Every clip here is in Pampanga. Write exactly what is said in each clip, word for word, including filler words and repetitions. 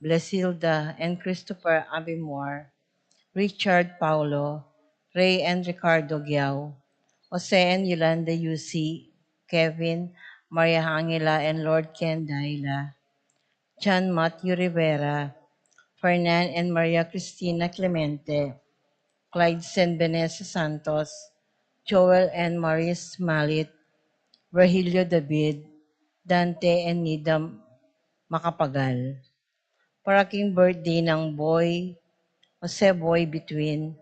Blasilda and Christopher Abimor, Richard Paulo, Ray and Ricardo Giao, Jose and Yolanda Yusi, Kevin, Maria Angela and Lord Ken Daila, John Matthew Rivera, Fernan and Maria Cristina Clemente, Clyde and Vanessa Santos, Joel and Maurice Malit, Virgilio David, Dante and Nida Macapagal. Para king birthday nang Boy, Jose Boy Bituin,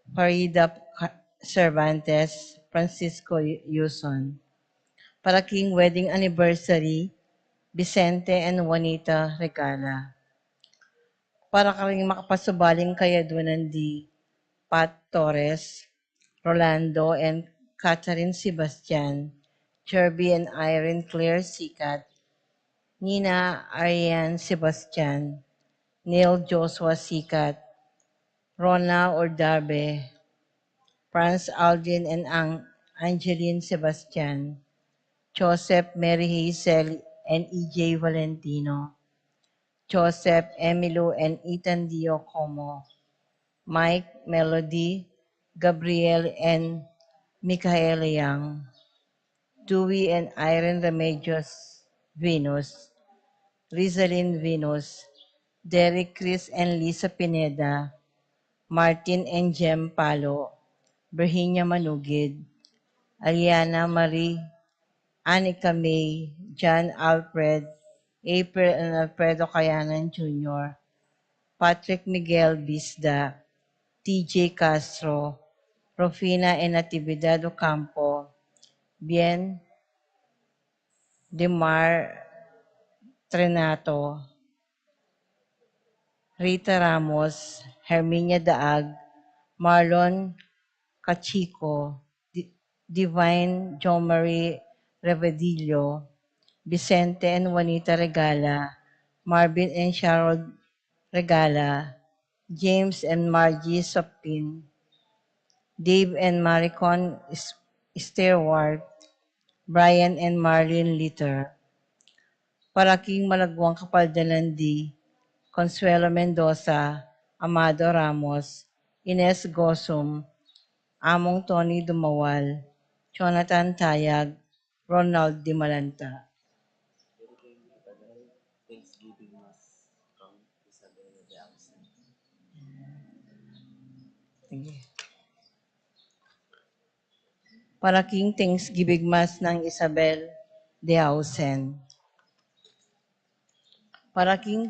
Farida Ca-, Cervantes, Francisco Yuson. Para king wedding anniversary, Vicente and Juanita Regala. Para karing makapasubaling kayadunan di Pat Torres, Rolando and Catherine Sebastian, Jerby and Irene Claire Sikat, Nina Arian Sebastian, Neil Joshua Sikat, Rona Ordarbe, Franz Aldrin and Ang-, Angeline Sebastian, Joseph Mary Hazel and E J Valentino, Joseph Emilio and Ethan Dio Como, Mike Melody, Gabriel and Michael Young, Dewey and Irene Remedios Venus, Rizalin Venus, Derek Chris and Lisa Pineda, Martin and Jem Palo, Virginia Manugid, Aliana Marie, Anika May, John Alfred, April and Alfredo Kayanan Junior, Patrick Miguel Bisda, T J Castro, Rufina and Natividad Ocampo, Bien Demar Trenato, Rita Ramos, Herminia Daag, Marlon Cachico, Di-, Divine Jomari Revedillo, Vicente and Juanita Regala, Marvin and Cheryl Regala, James and Margie Sopin, Dave and Maricon S-, Stewart, Brian and Marlene Litter. Para king malagwang kapaldanan di Consuelo Mendoza, Amado Ramos, Ines Gosum, Among Tony Dumawal, Jonathan Tayag, Ronald Dimalanta. Sige. Para king Thanksgiving Mass nang Isabel de Ausen. Para king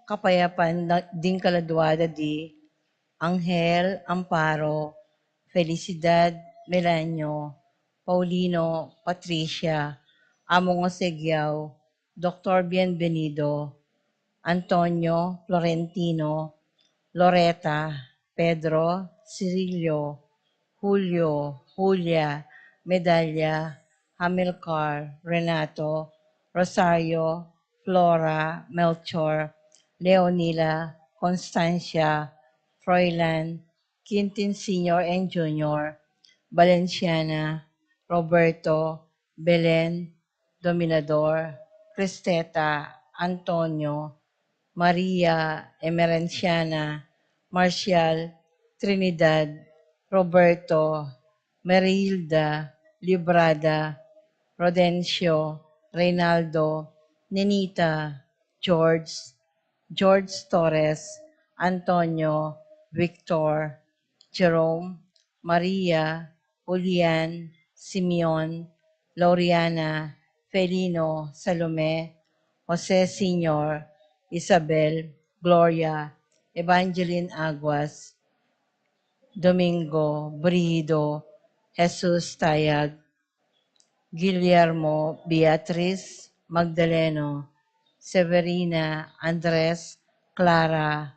kapayapan na, ding kaladua da di Angel, Amparo, Felicidad, Melanio, Paulino, Patricia, Among Jose Giao, Doktor Bienvenido, Antonio, Florentino, Loreta, Pedro, Cirilio, Julio, Julia, Medalla, Hamilcar, Renato, Rosario, Flora, Melchor, Leonila, Constancia, Froilan, Quintin Senior and Junior, Valenciana, Roberto, Belen, Dominador, Cristeta, Antonio, Maria, Emerenciana, Marcial, Trinidad, Roberto, Merilda, Librada, Rodencio, Reynaldo, Nenita, George, George Torres, Antonio, Victor, Jerome, Maria, Julian, Simeon, Laureana, Felino, Salome, Jose Senior, Isabel, Gloria, Evangeline Aguas, Domingo, Brigido, Jesus Tayag, Guillermo, Beatriz, Magdaleno, Severina, Andres, Clara,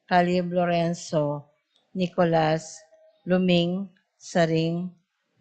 Caleb Lorenzo, Nicolas, Luming, Saring,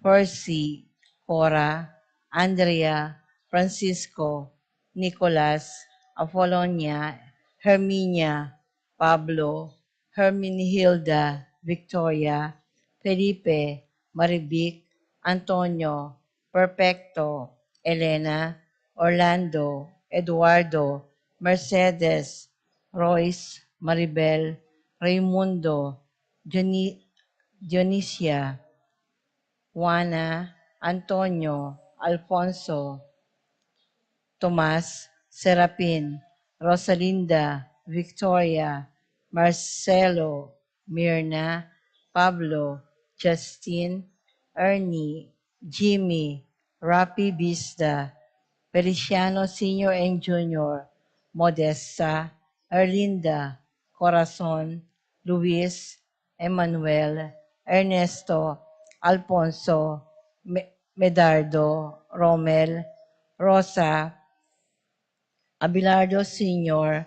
Percy, Cora, Andrea, Francisco, Nicolas, Apolonia, Herminia, Pablo, Herminihilda, Victoria, Felipe, Marivic, Antonio, Perfecto, Elena, Orlando, Eduardo, Mercedes, Royce, Maribel, Raymundo, Dioni-, Dionisia, Juana, Antonio, Alfonso, Tomas, Serapin, Rosalinda, Victoria, Marcelo, Mirna, Pablo, Justin, Ernie, Jimmy, Rapi Bisda, Feliciano Senior and Junior, Modesta, Erlinda, Corazon, Luis, Emmanuel, Ernesto, Alfonso, Me-, Medardo, Romel, Rosa, Abelardo Senior,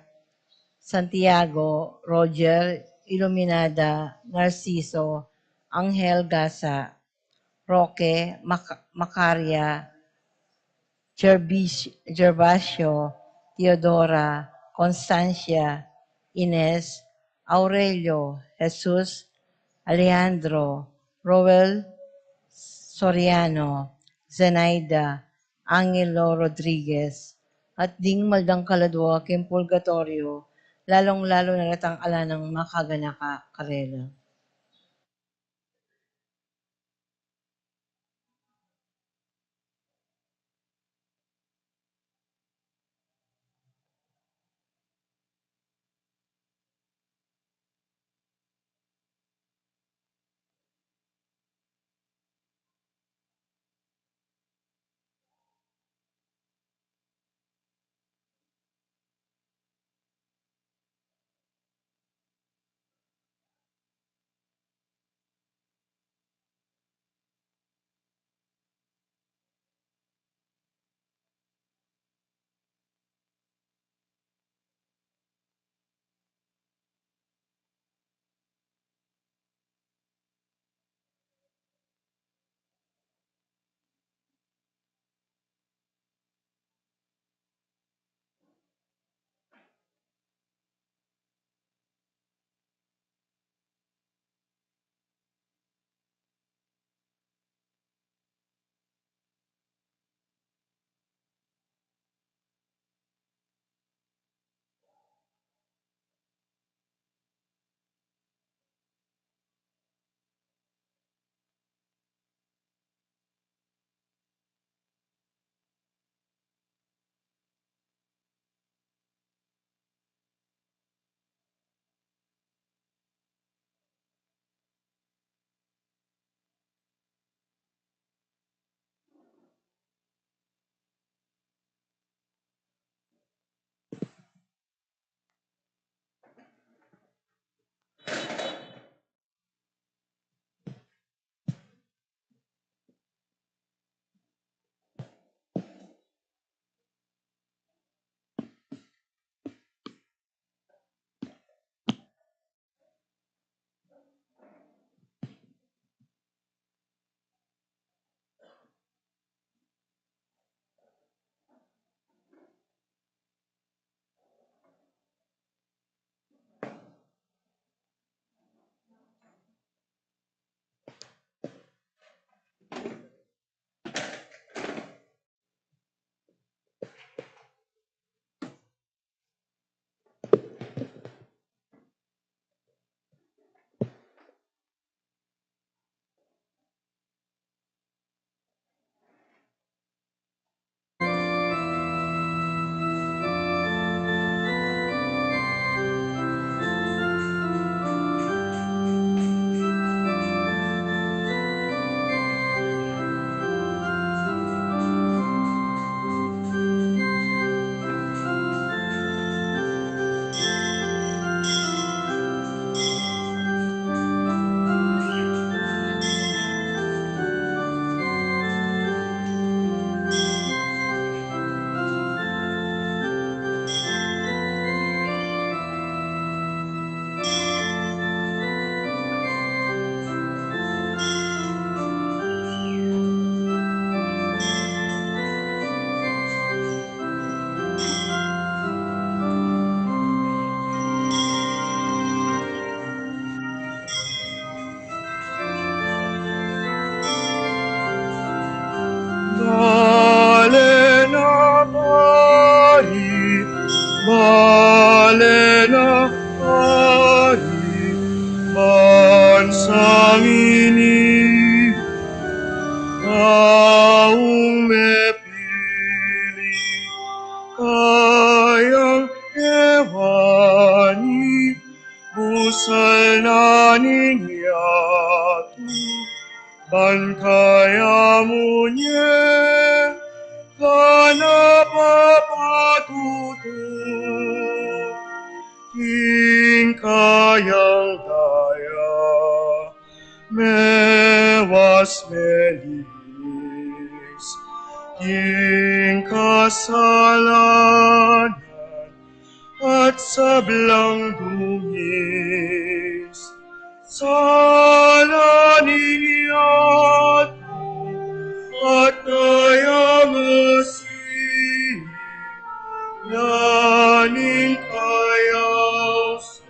Santiago, Roger, Iluminada, Narciso, Angel Gasa, Roque, Mac-, Macaria, Gervis-, Gervasio, Teodora, Constancia, Ines, Aurelio, Jesus, Alejandro, Roel Soriano, Zenaida, Angelo Rodriguez, at ding maldang kaladua king purgatorio, lalong-lalo na retang ala nang makaganaka karela. Sangini, taung mepili, kayang kewani, busal na ning yatu, ban kaya mu nye, ka na papatutu, king kayang daya, mewas melinis, king kasalanan at sablang dungis. Sala ning yatu at kayang asin, yaning kayausan,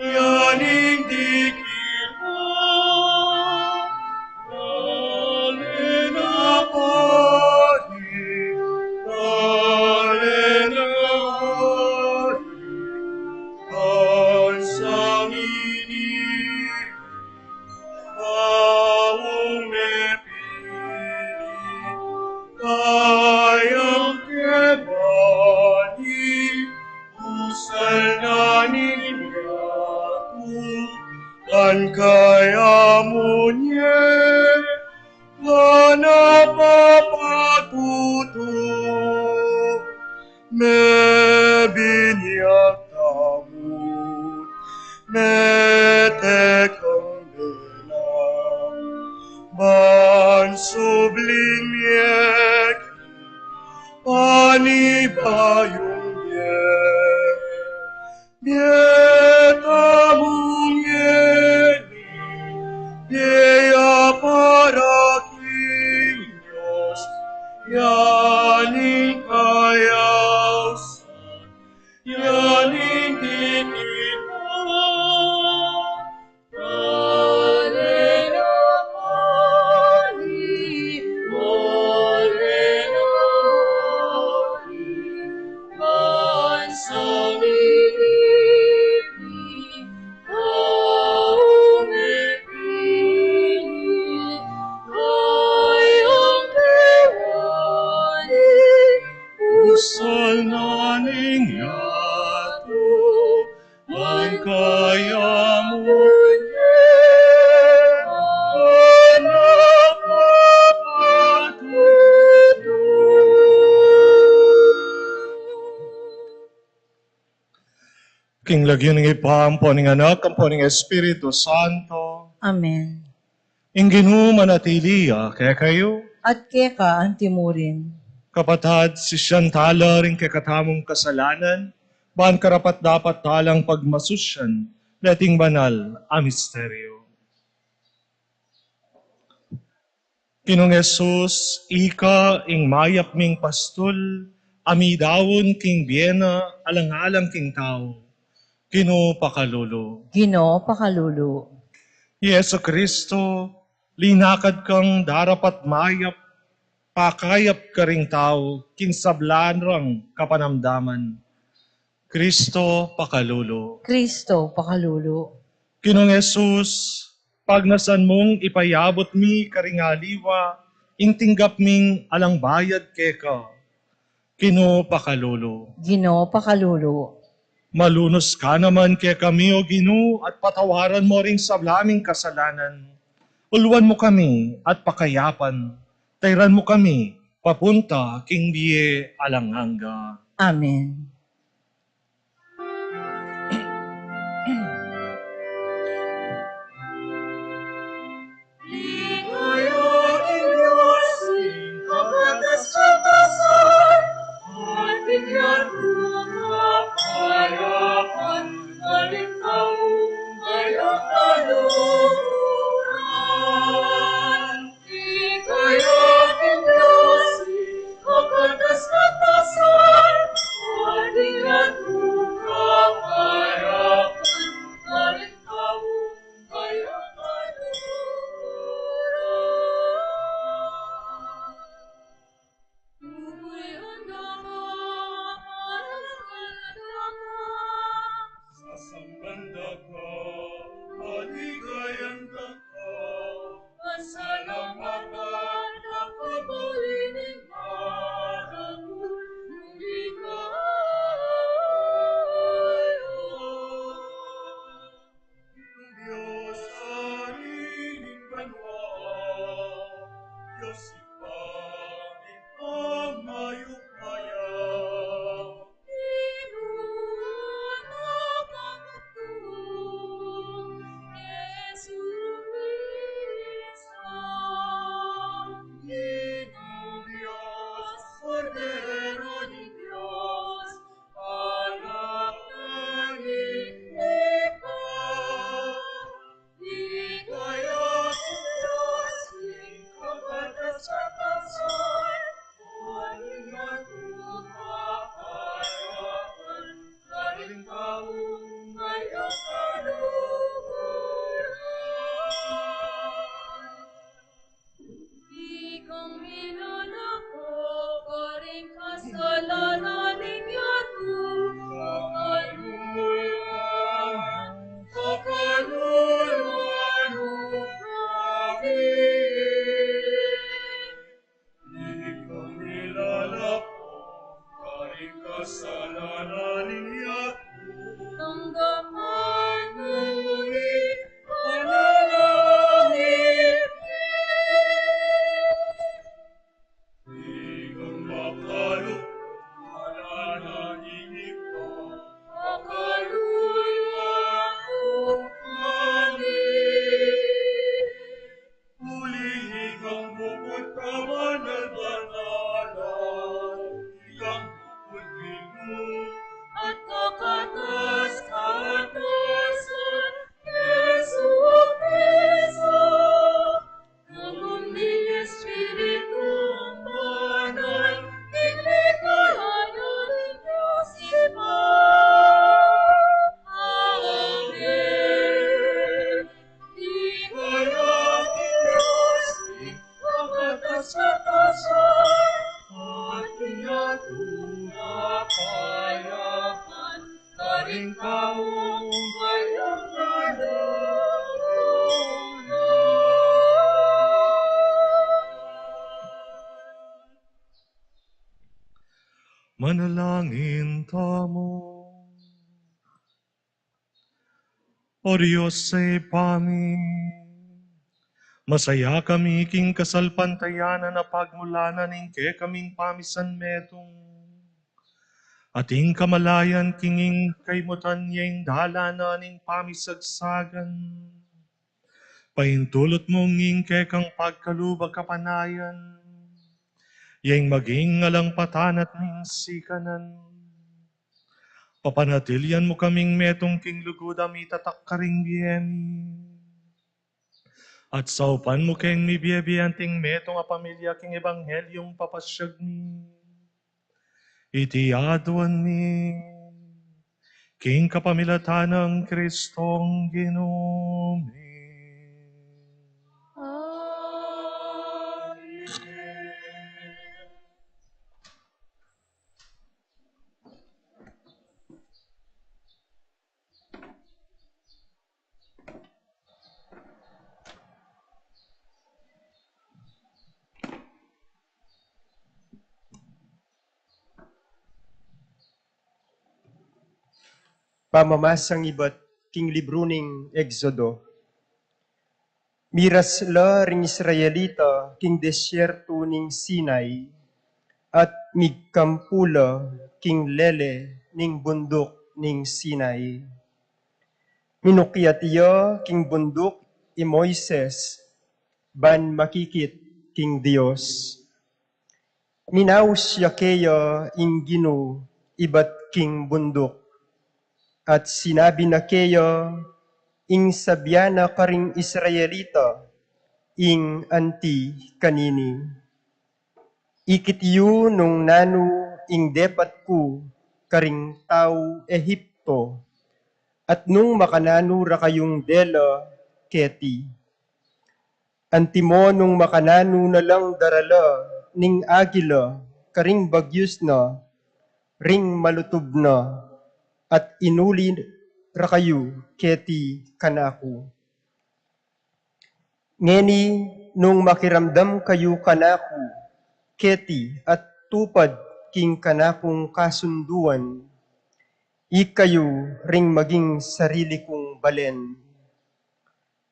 yaning dikit na, dale na pari, dale na hari, ban sangini, taung mepili, kayang kewani, busal na ning yatu, ban kaya mu nye, ka na papatutu, mebinie tamu, metekang belang, ban subling mie, panibayung mie, mie tamu ngeni, mie ya para king Dios, yaning kayausan, yaning dikit na, dale na pari, dale na hari, ban sangini, taung mepili, kayang kewani, busal na ning yatu, ban kaya mu nye, ka na papatutu. King lagyu ning Ibpa, ampo ning Anak, ampo ning Espiritu Santo. Amen. Ing Ginu manatili ya kekayu. At keka antimurin. Kapatad, sisian tala ring kekatamung kasalanan, ban karapat-dapat talang pagmasusian deting banal a misteryo. Ginung Jesus, ika ing mayap ming pastul, a midaun king bie na alang-alang king tau. Ginu, pakalulu. Ginu, pakalulu. Jesucristo, linakad kang darapat mayap, pakayap karing tau king sabla rang kapanamdaman. Cristo, pakalulu. Cristo, pakalulu. Ginung Jesus, pagnasan mung ipayabut mi karing aliwa ing tinggap ming alang bayad keka. Ginu, pakalulu. Ginu, pakalulu. Malunus ka naman kekami, O Ginu, at patawaran mu ring sabla ming kasalanan. Ulwan mu kami at pakayapan, tayran mu kami papunta king bie alang angga. Amen. Manalangin tamu. O Dios a Ibpa mi, masaya kami king kasalpantayanan a pagmulanan ning kekaming pamisanmetung, at ing kamalayan king ing kaimutan ya ing dalan na ning pamisagsagan. Paintulut mung ing kekang pagkalub a kapanayan, ya ing maging alang patanat ning sikanan. Papanatilian mu kaming metung king lugud a mitatak karing bie mi. At saupan mu keng mibie-bie anting metung a pamilya king ebanghelyung papasyag mi. Iti aduan mi king kapamilatan nang Kristong Ginu mi. Amen. Pamamasang ibat king libru ning Exodo. Miras la ring Israelita king desierto ning Sinai, at migkampu la king lele ning bunduk ning Sinai. Minukyat ya king bunduk i Moises, ban makikit king Dios. Minaus ya keya ing Ginu ibat king bunduk, at sinabi na keya ing sabian na karing Israelita ing anti kanini. Ikit yu nung nanu ing depat ku karing tau Ehipto, at nung makananu ra kayung dela keti. Antimo nung makananu na lang darala ning agila karing bagyus na ring malutub na, at inuli ra kayu keti kanaku. Ngeni nung makiramdam kayu kanaku keti at tupad king kanakung kasunduan, ikayu ring maging sarili kung balen.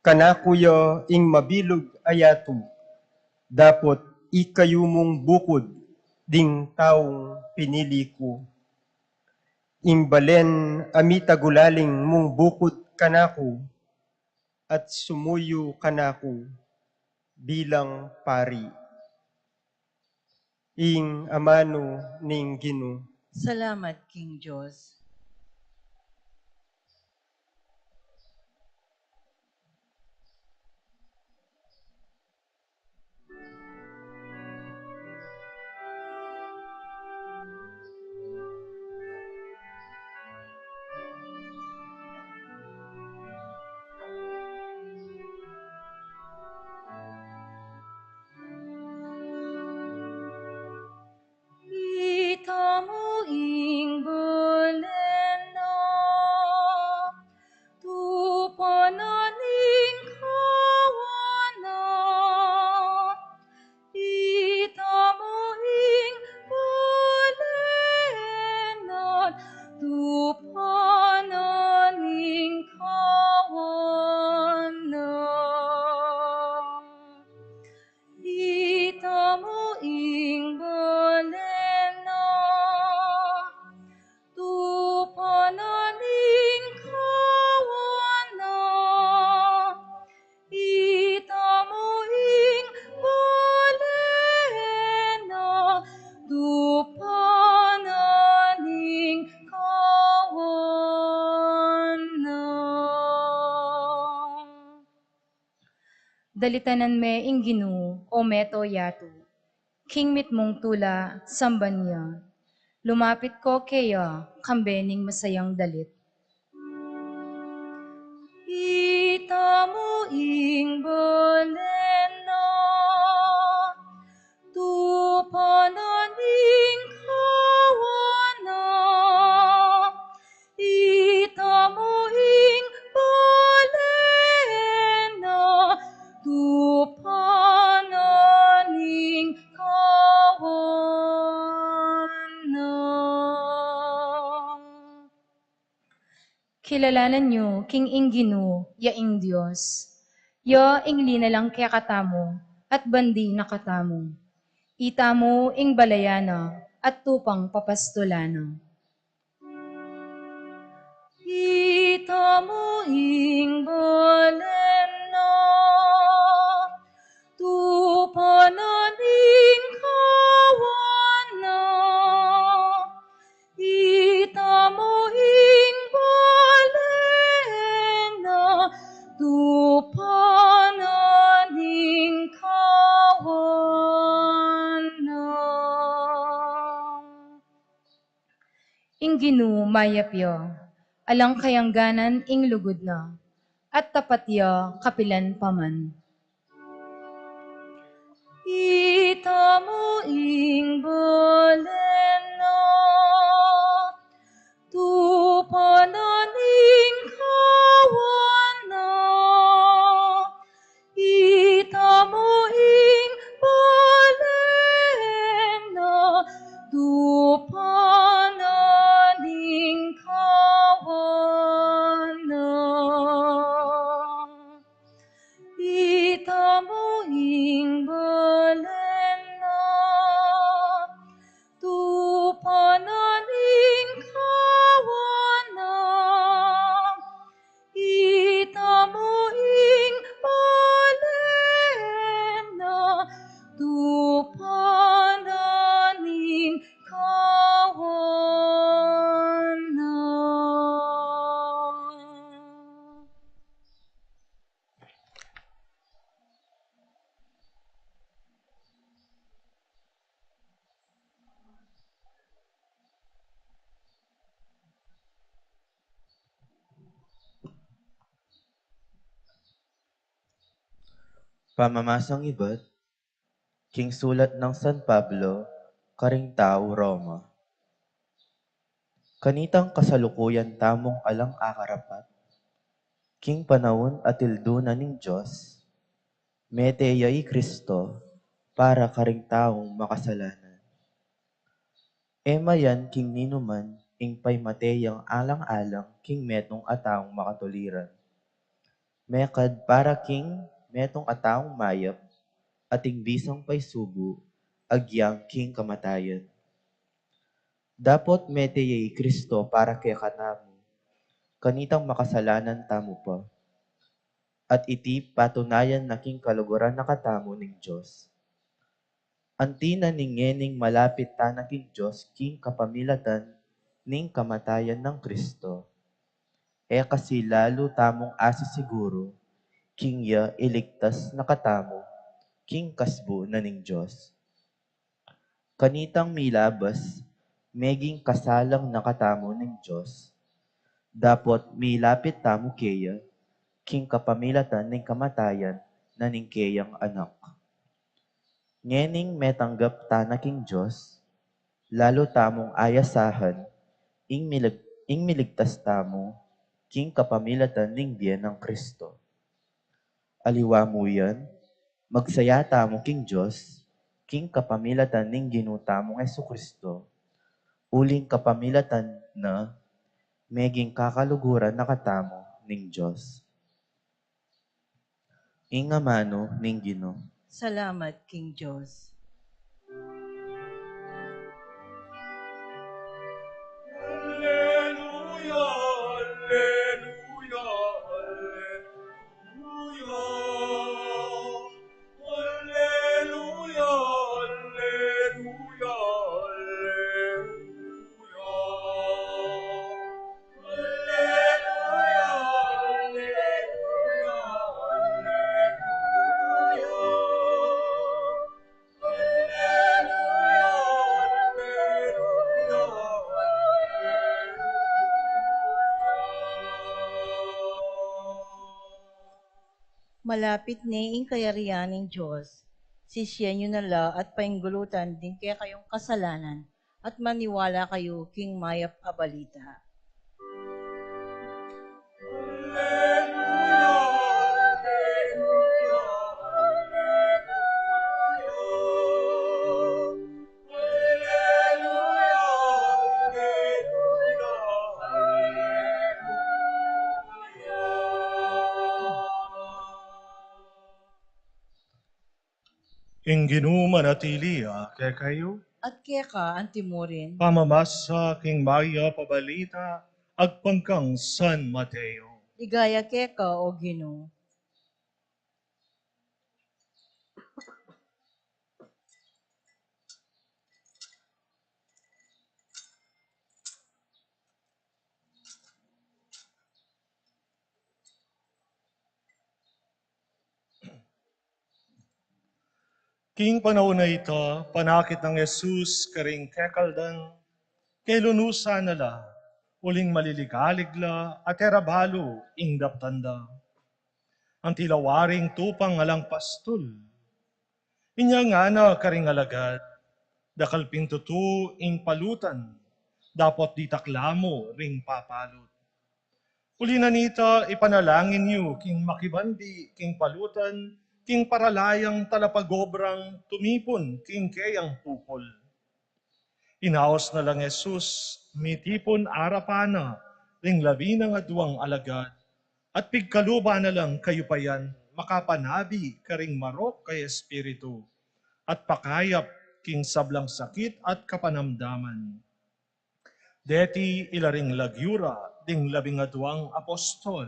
Kanaku ya ing mabilug a yatu, dapot ikayu mung bukud ding taung pinili ku. Ing balen a mitagulaling mung bukud kanaku, at sumuyu kanaku bilang pari. Ing amanu ning Ginu. Salamat king Dios. Itamu ing balen na, tupanan ing kawan na. Itamu ing balen na, tupanan ing kawan na. Itamu ing balen na, tupanan ing kawan na. Itamu ing balen na, tupanan ing kawan na. Dalitanan me ing Ginu, o meto yatu. King mitmung tula, samban ya. Lumapit ko keya, kambe ning masayang dalit. Itamu ing balen na, tupanan ing kawan na. Itamu ing balen na, tupanan ing kawan na. Kilalanan yu king ing Ginu ya ing Dios, ya ing linalang kekatamu at bandi na katamu. Itamu ing balayan na at tupang papastulan na. Itamu ing balen na, tupa na ning kawan na. Itamu ing balen na, tupa na ning kawan na. Ing Ginu mayap ya, alang kayangganan ing lugud na, at tapat ya kapilan pa man. Itamu ing balen na, tupa na ning kawan na. Itamu ing balen na, tupa na ning kawan na. Itamu ing balen na, tupa na ning kawan na. Itamu ing balen na, tupa na ning kawan na. Pamamasang ibat king sulat nang San Pablo karing tau Roma. Kanitang kasalukuyan tamung alang akarapat, king panaun a tildu na ning Dios, mete ya i Kristo para karing taung makasalanan. E mayan king ninuman ing paimate yang alang-alang king metung a taung makatuliran, mekad para king metung a taung mayap, at ing bisang paisubu agyang king kamatayan. Dapot mete ya i Kristo para kekatamu, kanitang makasalanan tamu pa, at iti patunayan na king kaluguran na katamu ning Dios. Anti na ning ngening malapit tana king Dios king kapamilatan ning kamatayan nang Kristo, e kasi lalu tamung asisiguru king ya iligtas na katamu king kasbu na ning Dios. Kanitang milabas, meging kasalang na katamu ning Dios, dapot milapit tamu keya king kapamilatan ning kamatayan na ning keyang Anak. Ngening metanggap tana king Dios, lalu tamung ayasahan ing milig-, ing miligtas tamu king kapamilatan ning bie nang Kristo. Aliwa mu yan, magsaya tamu king Dios king kapamilatan ning Ginu tamung Jesucristo, uling kapamilatan na meging kakaluguran na katamu ning Dios. Ing amanu ning Ginu. Salamat king Dios. Alleluia, alleluia, alleluia. Alleluia, alleluia, alleluia. Malapit ne ing kayarian ning Dios. Sisian yu na la at painggulutan ding kekayung kasalanan, at maniwala kayu king mayap a balita. Ing Ginu manatili ya kekayu. At keka antimurin. Pamamasa king mayap a balita agpang kang San Mateo. Ligaya keka, O Ginu. King panaun a ita, panakit nang Jesus karing kekaldan, kelunusan na la, uling maliligalig la, at e ra balu ing daptan da. Anti la waring tupang alang pastul. Inya ngana karing alagad, dakal pin tutu ing palutan, dapot ditak la mu ring papalut. Uli na nita, ipanalangin yu king makibandi king palutan, king paralayang talapagobrang tumipun king keyang pupul. Inaus na lang Jesus, mitipun arapan na ring labi nang aduang alagad, at pigkaluban na lang kayupayan makapanabi karing marok a espiritu, at pakayap king sablang sakit at kapanamdaman. Deti ila ring lagyu ra ding labing aduang apostol.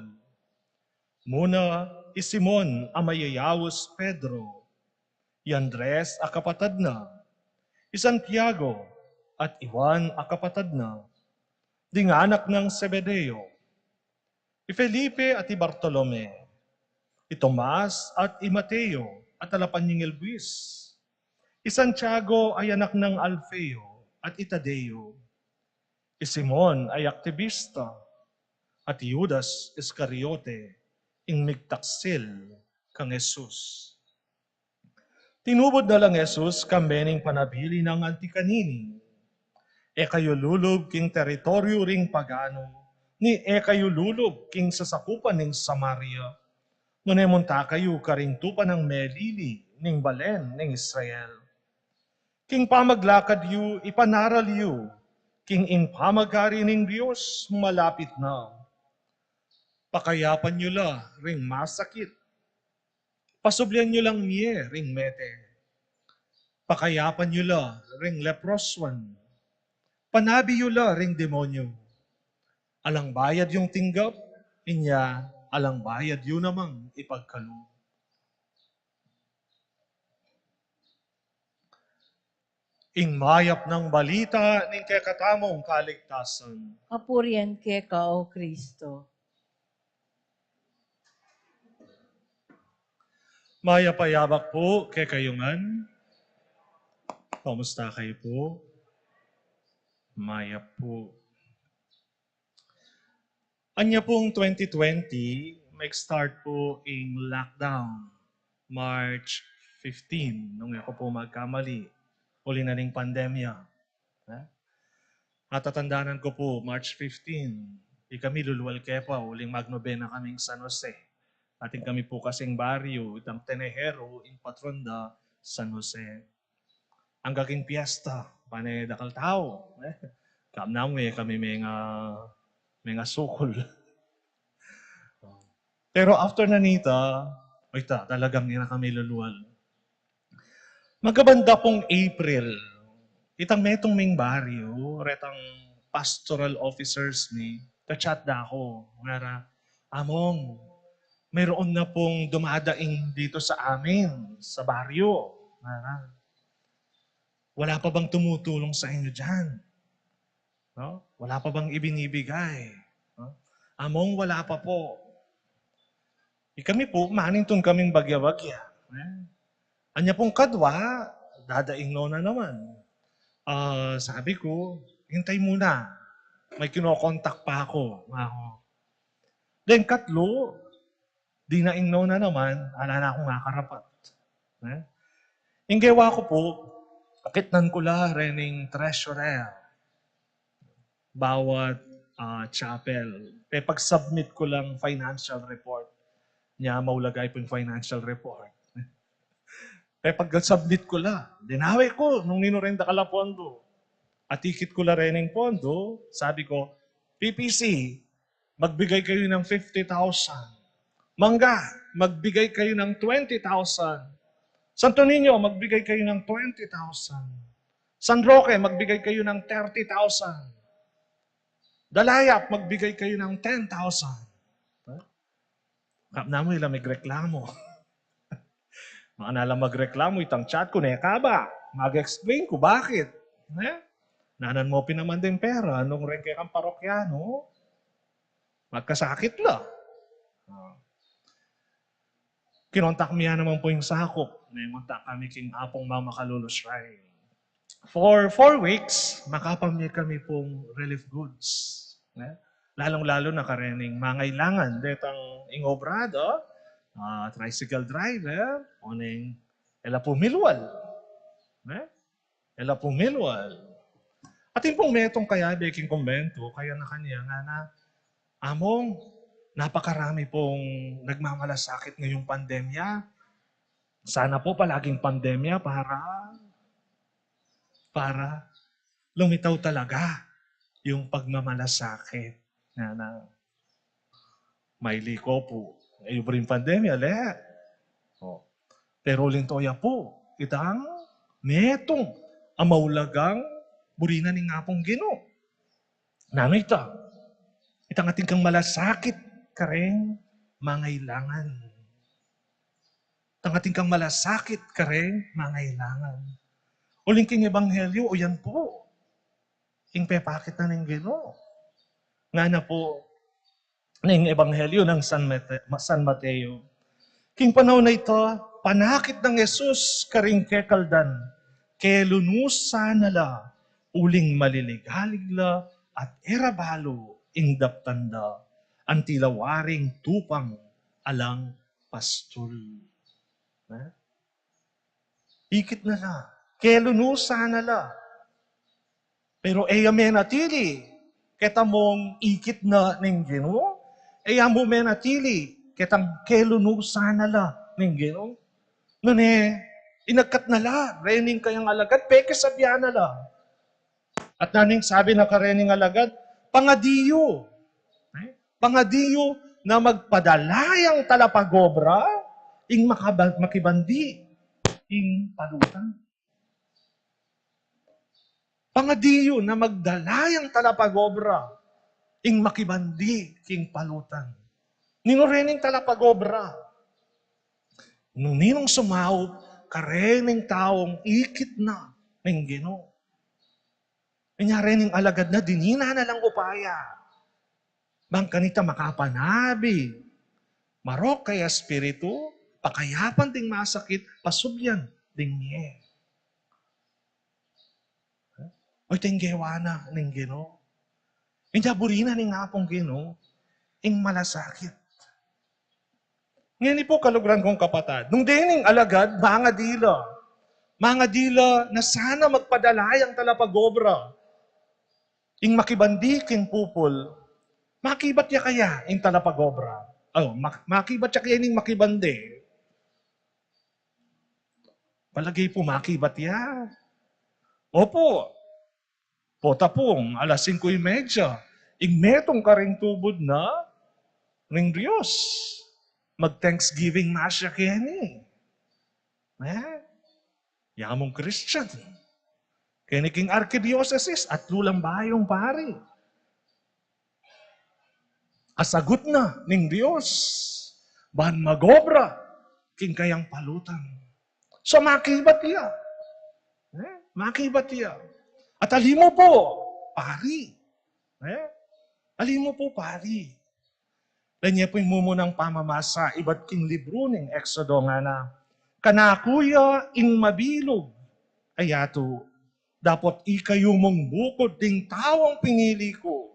Muna, i Simon a mayayaus Pedro, i Andres a kapatad na, i Santiago at i Juan a kapatad na, ding anak nang Zebedeo, i Felipe at i Bartolome, i Tomas at i Mateo a talapanyingil buis, i Santiago a anak nang Alfeo at i Tadeo, i Simon a aktibista, at i Judas Iscariote, ing migtaksil kang Jesus. Tinubud na lang Jesus kambe ning panabilin nang anti kanini. E kayu lulub king teritoryu ring pagano, ni e kayu lulub king sasakupan ning Samaria, nune munta kayu karing tupa nang melili ning balen ning Israel. King pamaglakad yu, ipanaral yu king ing pamagari ning Dios malapit na. Pakayapan yu la ring masakit. Pasublian yu lang mie ring mete. Pakayapan yu la ring leprosuan. Panabi yu la ring demonyu. Alang bayad yung tinggap, inya alang bayad yu namang ipagkalub. Ing mayap nang balita ning kekatamung kaligtasan. Kapurian keka, O Kristo. Mayap a yabak pu kekayu ngan. Kamusta kayu pu? Mayap pu. Anya pung twenty twenty, mag-start pu ing lockdown, March fifteen, nung e ku pu magkamali, uli na ning pandemya. Eh? Atatandanan ku pu, March fifteen, ikami lulual ke pa, uling magnobena kaming San Jose. Atin kami pu kasing baryu, itang Tenejero, ing patron da San Jose. Angga king piyesta, pane dakal tau. Eh? Kam namu, e kami menga, menga sukul. Pero after na nita, oy ta, talagang e na kami lulual. Magabanda pung April, itang metung ming baryu, retang pastoral officers mi, ka-chat da ku, ngara, "Among, mayroon na pung dumadaing dito sa amin, sa baryu." Ngara, "Wala pa bang tumutulong sa inyo diyan? No? Wala pa bang ibinibigay?" No? "Among, wala pa po." Ikami pu, manintun kaming bagya-bagya. Eh? Anya pung kadwa, dadaing no na naman. Ah, sabi ku, "Hintay muna. May kinokontak pa ako." Ako. Then katlu, dinaing no na naman, ala na kung makarapat. Eh? Ing gewa ku pu, akitnan ku la rening treasurer bawat, ah, chapel. Pepag-submit ku lang financial report. Nya, maulaga pung financial report. Pepag-submit ku la. Dinawe ku nung ninu reng dakal a pondo. Atikit ku la rening pondo, sabi ku, "P P C, magbigay kayu ng fifty thousand. Mangga, magbigay kayu ng twenty thousand. Santo Niño, magbigay kayo ng twenty thousand. San Roque, magbigay kayo ng thirty thousand. Dalayap, magbigay kayo ng ten thousand. Kap namu ila magreklamo. Makanala magreklamo itang chat ku, ne ka ba? Mag-explain ku bakit. Ne? Nanan mo pin naman ding pera, nung reng kekang parokyano, magkasakit la. Ah. Kinontak mi ya naman pu ing sakup, ne, kontak kami king Apung Mama Kalulu Shrine. For four weeks, makapamye kami pung relief goods. Ne? Lalung-lalu na karening mangailangan detang ing obra da, ah, tricycle driver, o neng e la pu milwal. Ne? E la pu milwal. Atin pung metung kayabe king kumbento, kaya na kanya ngana, "Among, napakarami pung nagmamalasakit ngayong pandemya. Sana po palaging pandemya para, para lumitaw talaga yung pagmamalasakit." Ngana. Maili ko pu, e yu buri ing pandemya, le. O. Pero uling toya pu, itang metung a maulagang buri na ning Apung Ginu. Nanu ita? Itang atin kang malasakit kareng mangailangan. Itang atin kang malasakit kareng mangailangan. Uling king ebanghelyo, o yan pu ing pepakit na ning Ginu. Ngana pu ning ebanghelyo nang San Mate-, San Mateo. King panaun a ita, panakit nang Jesus karing kekaldan, kelunusan na la, uling maliligalig la, at e ra balu ing daptan da, anti la waring tupang alang pastul. Ne? Ikit na la. Kelunusan na la. Pero e ya menatili ketamung ikit na ning Ginu. E ya mu menatili ketang kelunusan na la ning Ginu. Nune, inagkat na la rening kayang alagad, pekisabyan na la. At nanu ing sabi na karening alagad? Pangadi yu. Eh? Pangadi yu na magpadala yang talapagobra, ing makaba-, makibandi king palutan. Pangadi yu na magdala yang talapagobra, ing makibandi king palutan. Ninu rening talapagobra? Nung ninung sumaup karening taung ikit na ning Ginu. Inya rening alagad na dinina na lang upaya bang kanita makapanabi, marok kaya espiritu, pakayapan ding masakit, pasubyan ding mie. O, ita ing gewa na ning Ginu. Inya buri na ning Apung Ginu ing malasakit. Ngeni pu, kaluguran kung kapatad, nung dening alagad, mangadi la. Mangadi la na sana magpadala yang talapagobra, ing makibandi king pupul. Makibat ya kaya ing talapagobra? O, mak-, makibat ya kaya ning makibandi? Palage pu makibat ya. Opu. Pota pung alas singko y medya, ing metung karing tubud na ning Dios. Mag-Thanksgiving Mass ya keni. Eh? Yamung Christian. Keni king arkidiyosesis, atlu lang bayung pari. Asagut na ning Dios ban magobra king kayang palutan. So, makibat ya. Eh? Makibat ya. At ali mu pu, pari. Eh? Ali mu pu, pari. Lanye pu ing mumunang pamamasa ibat king libru ning Exodo, ngana, kanaku ya ing mabilug a yatu, dapot ikayu mung bukud ding taung pinili ku,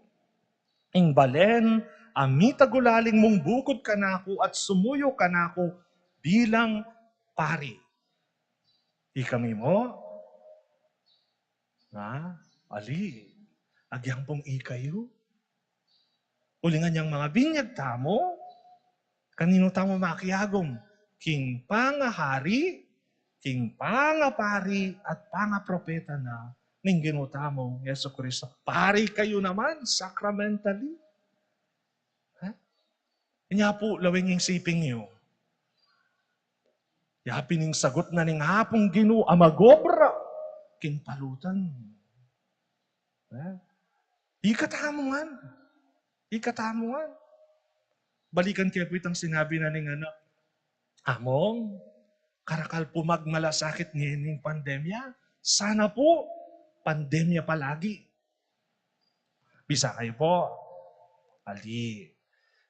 ing balen a mitagulaling mung bukud kanaku at sumuyu kanaku bilang pari. Ikami mu? Na, ali, agyang pung ikayu. Uling anyang mangabinyag tamu, kaninu tamu makiagum? King pangahari, king pangapari, at pangapropeta na ning Ginu tamung Jesucristo. Pari kayu naman, sacramentally. Ha? Inya pu, lawing ing siping yu. Ya pin ing sagut na ning Apung Ginu a mag-obra king palutan. Eh? Ikatamu ngan. Ikatamu ngan. Balikan ke pu itang sinabi na ning anak, "Among, karakal pu magmalasakit ngening pandemya. Sana pu, pandemya palagi." Bisa kayu pu? Ali.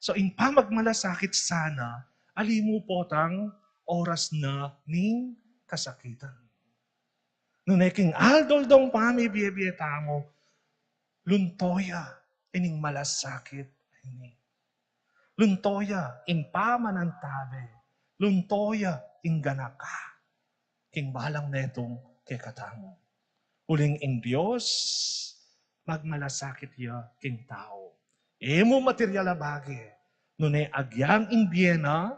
So, ing pamagmalasakit sana, ali mu potang oras na ning kasakitan. Nune king aldo-aldong pamibie-bie tamu, lunto ya ining malasakit a ini. Lunto ya ing pamanantabe. Lunto ya ing ganaka king balang metung kekatamu. Uling ing Dios, magmalasakit ya king tau. E mu material a bage, nune agyang ing bie na,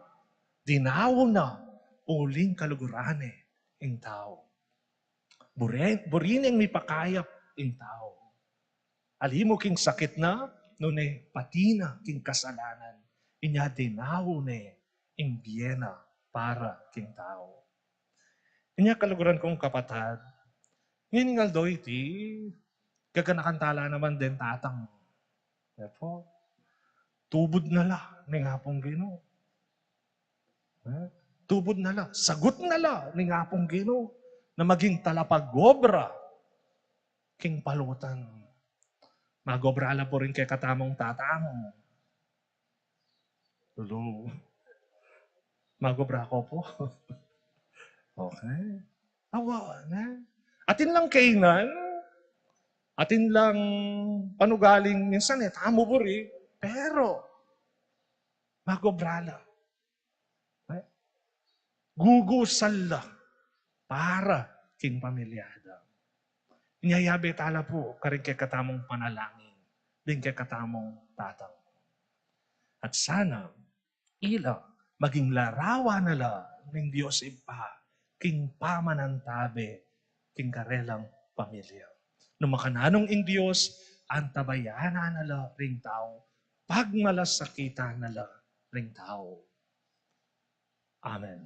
dinaun na, uling kaluguran ne ing tau. Buri, buri neng mipakayap ing tau. Ali mu king sakit na, nune pati na king kasalanan. Inya dinaun ne ing bie na para king tau. Inya kaluguran kung kapatad, ngening aldo iti, gaganakan tala naman den tatang. Epo, tubud na la ning Apung Ginu. Eh? Tubud na la, sagut na la ning Apung Ginu na maging talapag-obra king palutan. Mag-obra la pu ring kekatamung tatang. Lulu. Mag-obra ko pu. Okay. Awa na. Atin lang kainan, atin lang panugaling, minsan e tamu buri, pero mag-obra la. Eh? Gugusan la para king pamilya da. Inya yabe tala pu karing kekatamung panalangin, ding kekatamung tatang. At sana, ila, maging larawan na la ning Dios Ibpa king pamanantabe king karelang pamilya. Nung makananung ing Dios, antabayanan na la ring tau, pagmalasakitan na la ring tau. Amen.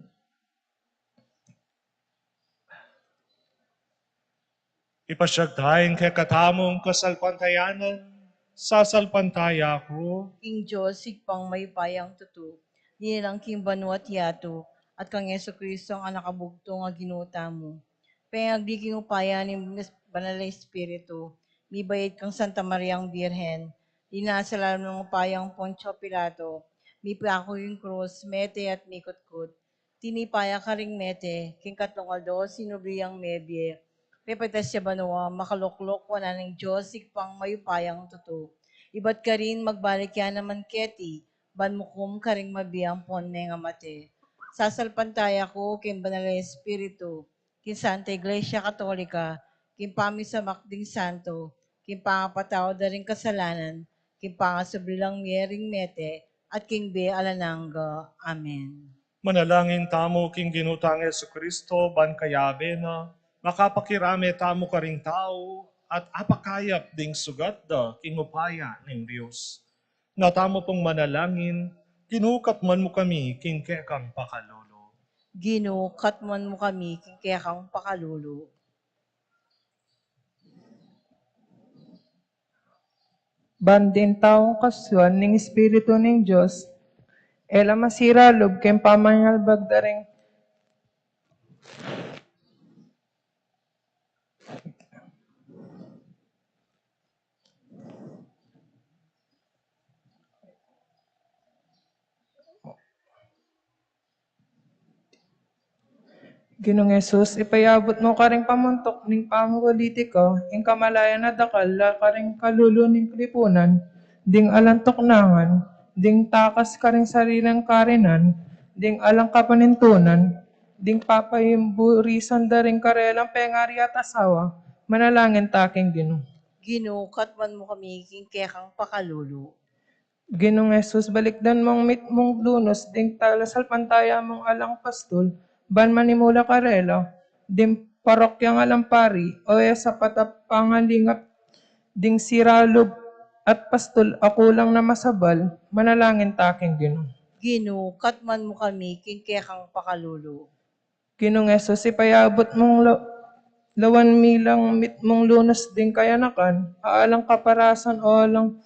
Ipasyag taya ing kekatamung kasalpantayanan. Sasalpantaya ku king Dios, Ibpang mayupayang tutu, dininan king banua't yatu, at kang Jesucristo, a Anak a bugtung a Ginu tamu. Pengagli king upaya ning Banal a Espiritu, mibayit kang Santa Mariang Birhen, linasa lalam ning upayang Poncio Pilato, mipaku king krus, mete at mikutkut, tinipa ya karing mete, king katlung aldo sinubli yang mebie, pepatas ya banua, makaluklok wanan ning Dios Ibpang mayupayang tutu. Ibat karin magbalik ya naman keti, ban mukum karing mabie ampon mengamate. Sasalpantaya ku king Banal a Espiritu, king Santa Iglesia Katolika, king pamisamak ding santo, king pangapatawad da ring kasalanan, king pangasubli lang mie ring mete, at king bie alang angga. Amen. Manalangin tamu king Ginu tang Jesucristo, ban kayabe na, makapakirame tamu karing tau, at apakayap ding sugat da king upaya ning Dios. Nga tamu pung manalangin, Ginu, katmuan mu kami king kekang pakalulu. Ginu, katmuan mu kami king kekang pakalulu. Ban ding taung kasuan ning Espiritu ning Dios, e la masira lub king pamanyalbag da ring Ginung Jesus, ipayabut mu karing pamuntuk ning pamagalitika ing kamalayan a dakal la karing kalulu ning kalipunan, ding alang tuknangan, ding takas karing sariling karinan, ding alang kapanintunan, ding papaimburisan da ring karelang pengari at asawa, manalangin ta king Ginu. Ginu, katmuan mu kami king kekang pakalulu. Ginung Jesus, balikdan mung mitmung dunus ding talasalpantaya mung alang pastul, ban manimula karela, ding parokyang alang pari, o e sapat a pangalingap ding sira lub at pastul a kulang na masabal, manalangin ta king Ginu. Ginu, katmuan mu kami king kekang pakalulu. Ginung Jesus, ipayabut mung lo-, lawan mi lang mitmung Lunes ding kayanakan, alang kaparasan o alang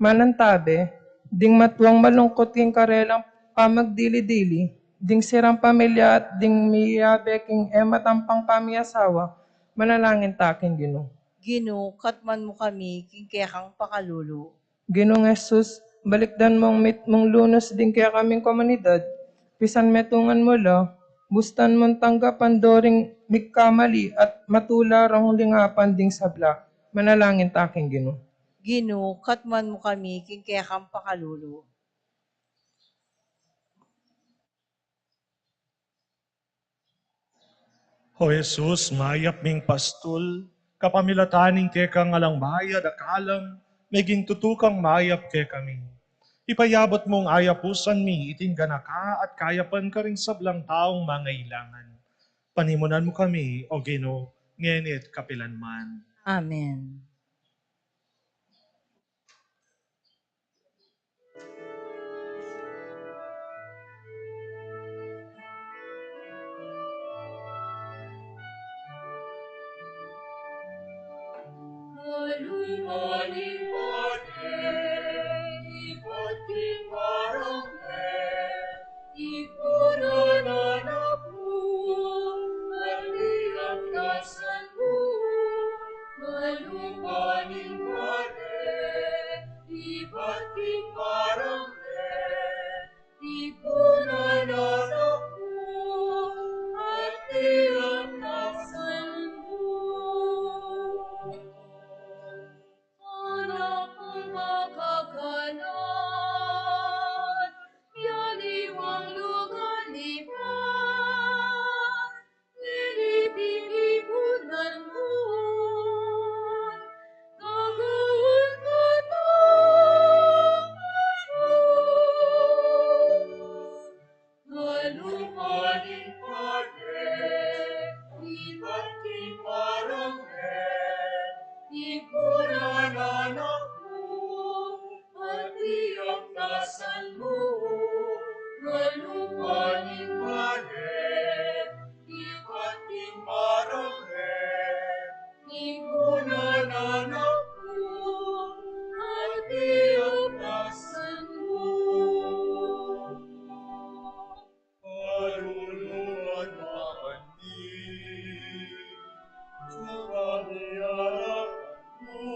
manantabe, ding matuang malungkut king karelang pamagdili-dili, ding sirang pamilya at ding miyabe king e matampang pamiasawa, manalangin ta king Ginu. Ginu, katman mu kami king kekang pakalulu. Ginung Jesus, balikdan mung mitmung Lunes ding kekaming komunidad, pisan metungan mu la, bustan mung tanggapan do ring mikamali at matula rong lingapan ding sabla. Manalangin ta king Ginu. Ginu, katman mu kami king kekang pakalulu. O Jesus, mayap ming pastul, kapamilatan ning kekang alang bayad a kalam, meging tutu kang mayap kekami. Ipayabut mung ayapusan mi iting ganaka at kayapan karing sablang taung mangailangan. Panimunan mu kami, O Ginu, ngeni at kapilanman. Amen. Anak kung makaganad, yaliwang lugar lipat, nilipilibutan mo, gagawin ka ng Kalupa ning pate, ibat king barangay, ipunan anak mu, pati ang kasan mu. Kalupa ning pate, ibat king barangay, ipunan anak mu, pati ang kasan mu. Kalulu at makanni, supamiarakan mu,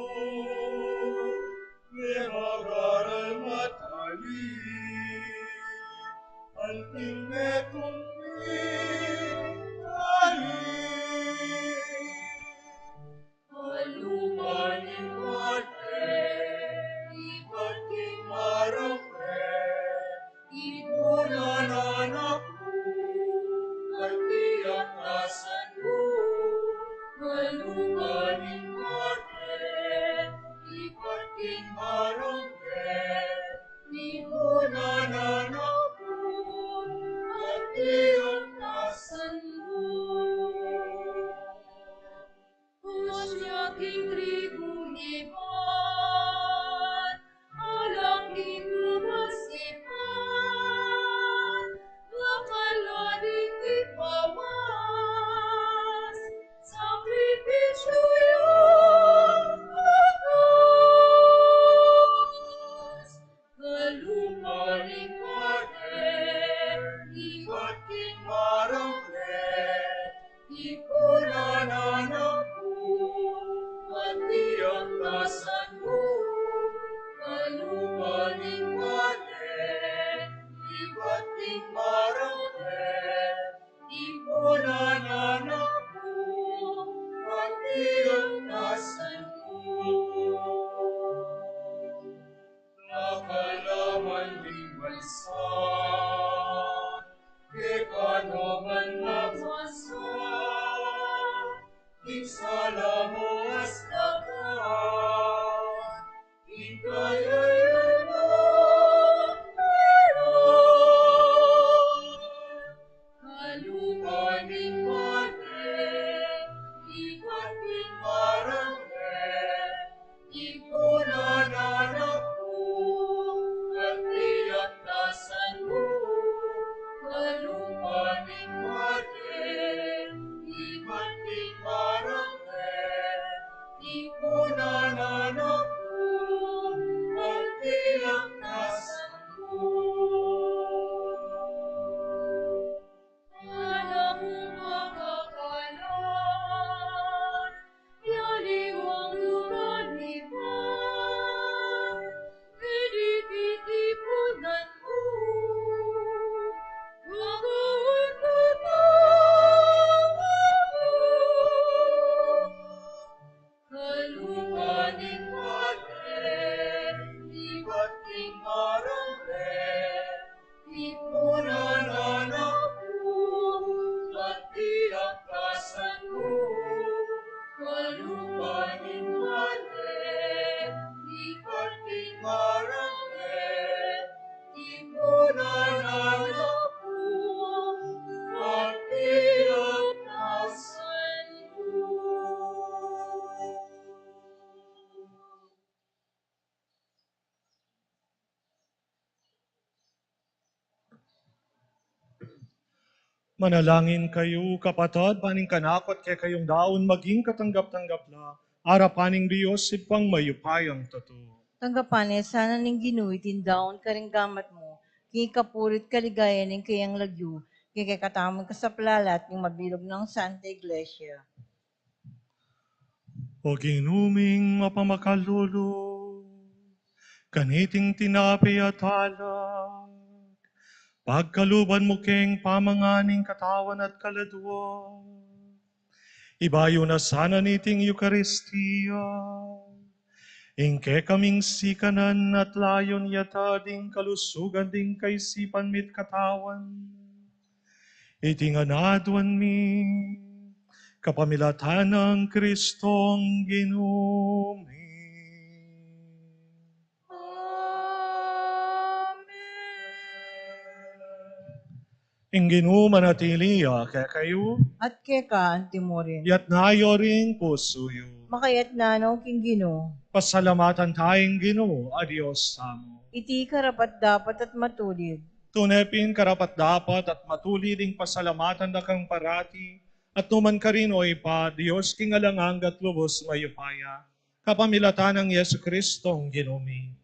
me magaral matali, anting me kumpi, ali. Kalupa ning pate, ibat king barangay, ipunan anak mu, pati ang kasan mu. Kalupa ning pate, ibat king barangay, ipunan anak mu, pati ang kasan mu. Kutsa king trigu ni Juan, alang di masipan, bakal na ding ipamas, sakripisyu yang bakas. Kalupa ning pate, ibat king barangay, ipunan anak mu, pati ang kasan mu. Kalupa ning pate, ibat king barangay, ipunan anak mu, pati ang kasan mu. Nakalaman ding bansa, kekano man mabasa, ding sala mu as dagat, ding kayarian meron. Kalupa ning pate, ibat king barangay, ipunan anak mu, pati ang kasan mu. Kalupa ning pate, Manalangin kayu, kapatad, ban ing kanaku at kekayung daun maging katanggap-tanggap la arapan ning Dios, Ibpang mayupayang tutu. Tanggapan ne sana ning Ginu iting daun karing gamat mu, king ikapuri't kaligayan ning kayang lagyu, king kekatamung kasaplalan at ning mabilug nang Santa Iglesia. O Ginu ming mapamakalulu, kaniting tinape at alak, pagkaluban mu keng pamangan ing katawan at kaladua, ibayu na sana niting Eukaristia ing kekaming sikanan at layun yatad ing kalusugan ding kaisipan mi't katawan. Iti ngan aduan mi kapamilatan nang Kristong Ginu mi. Amen. Ing Ginu manatili ya kekayu. At keka antimurin. Iyatas yu ring pusu yu. Makayatas no king Ginu. Pasalamatan taya ing Ginu a Dios tamu. Iti karapat-dapat at matulid. Tune pin karapat-dapat at matulid ing pasalamatan da kang parati, at nukarin man, O Ibpa, Dios king alang angga't lubus mayupaya, kapamilatan nang Jesucristong Ginu mi.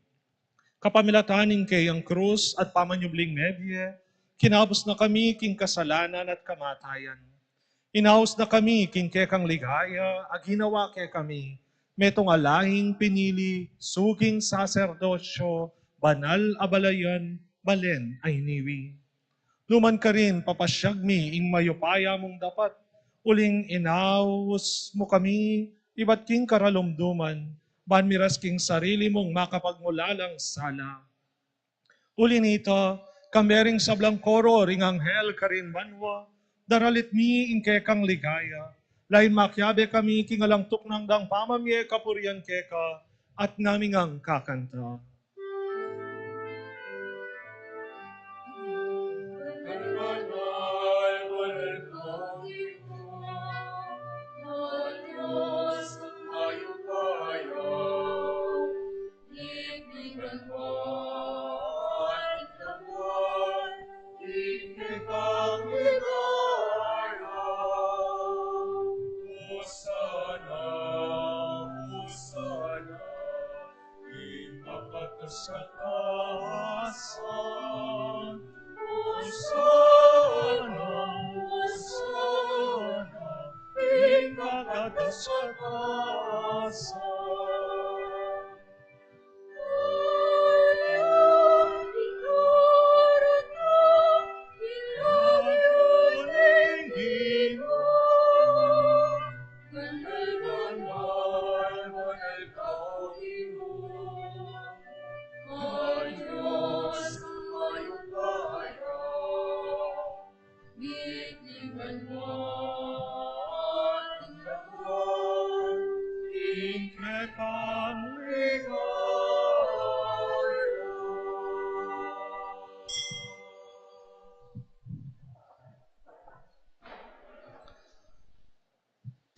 Kapamilatan ning kayang krus at pamanyubling mebie, kinabus na kami king kasalanan at kamatayan. Inaus na kami king kekang ligaya a ginawa kekami metung a lahing pinili, suking saserdotyo, banal a balayan, balen a iniwi. Nukarin, papasyag mi ing mayupaya mung dapat, uling inaus mu kami ibat king karalumduman, ban miras king sarili mung makapagmulalang sala. Uli nita, kambe ring sablang koro ring anghel karin banua, daralit mi ing kekang ligaya, lain makiabe kami king alang tuknang dang pamamie kapurian keka, at ngaming kakanta. Ipakataas sa taasan. Hosana, Hosana, ipakataas sa taasan.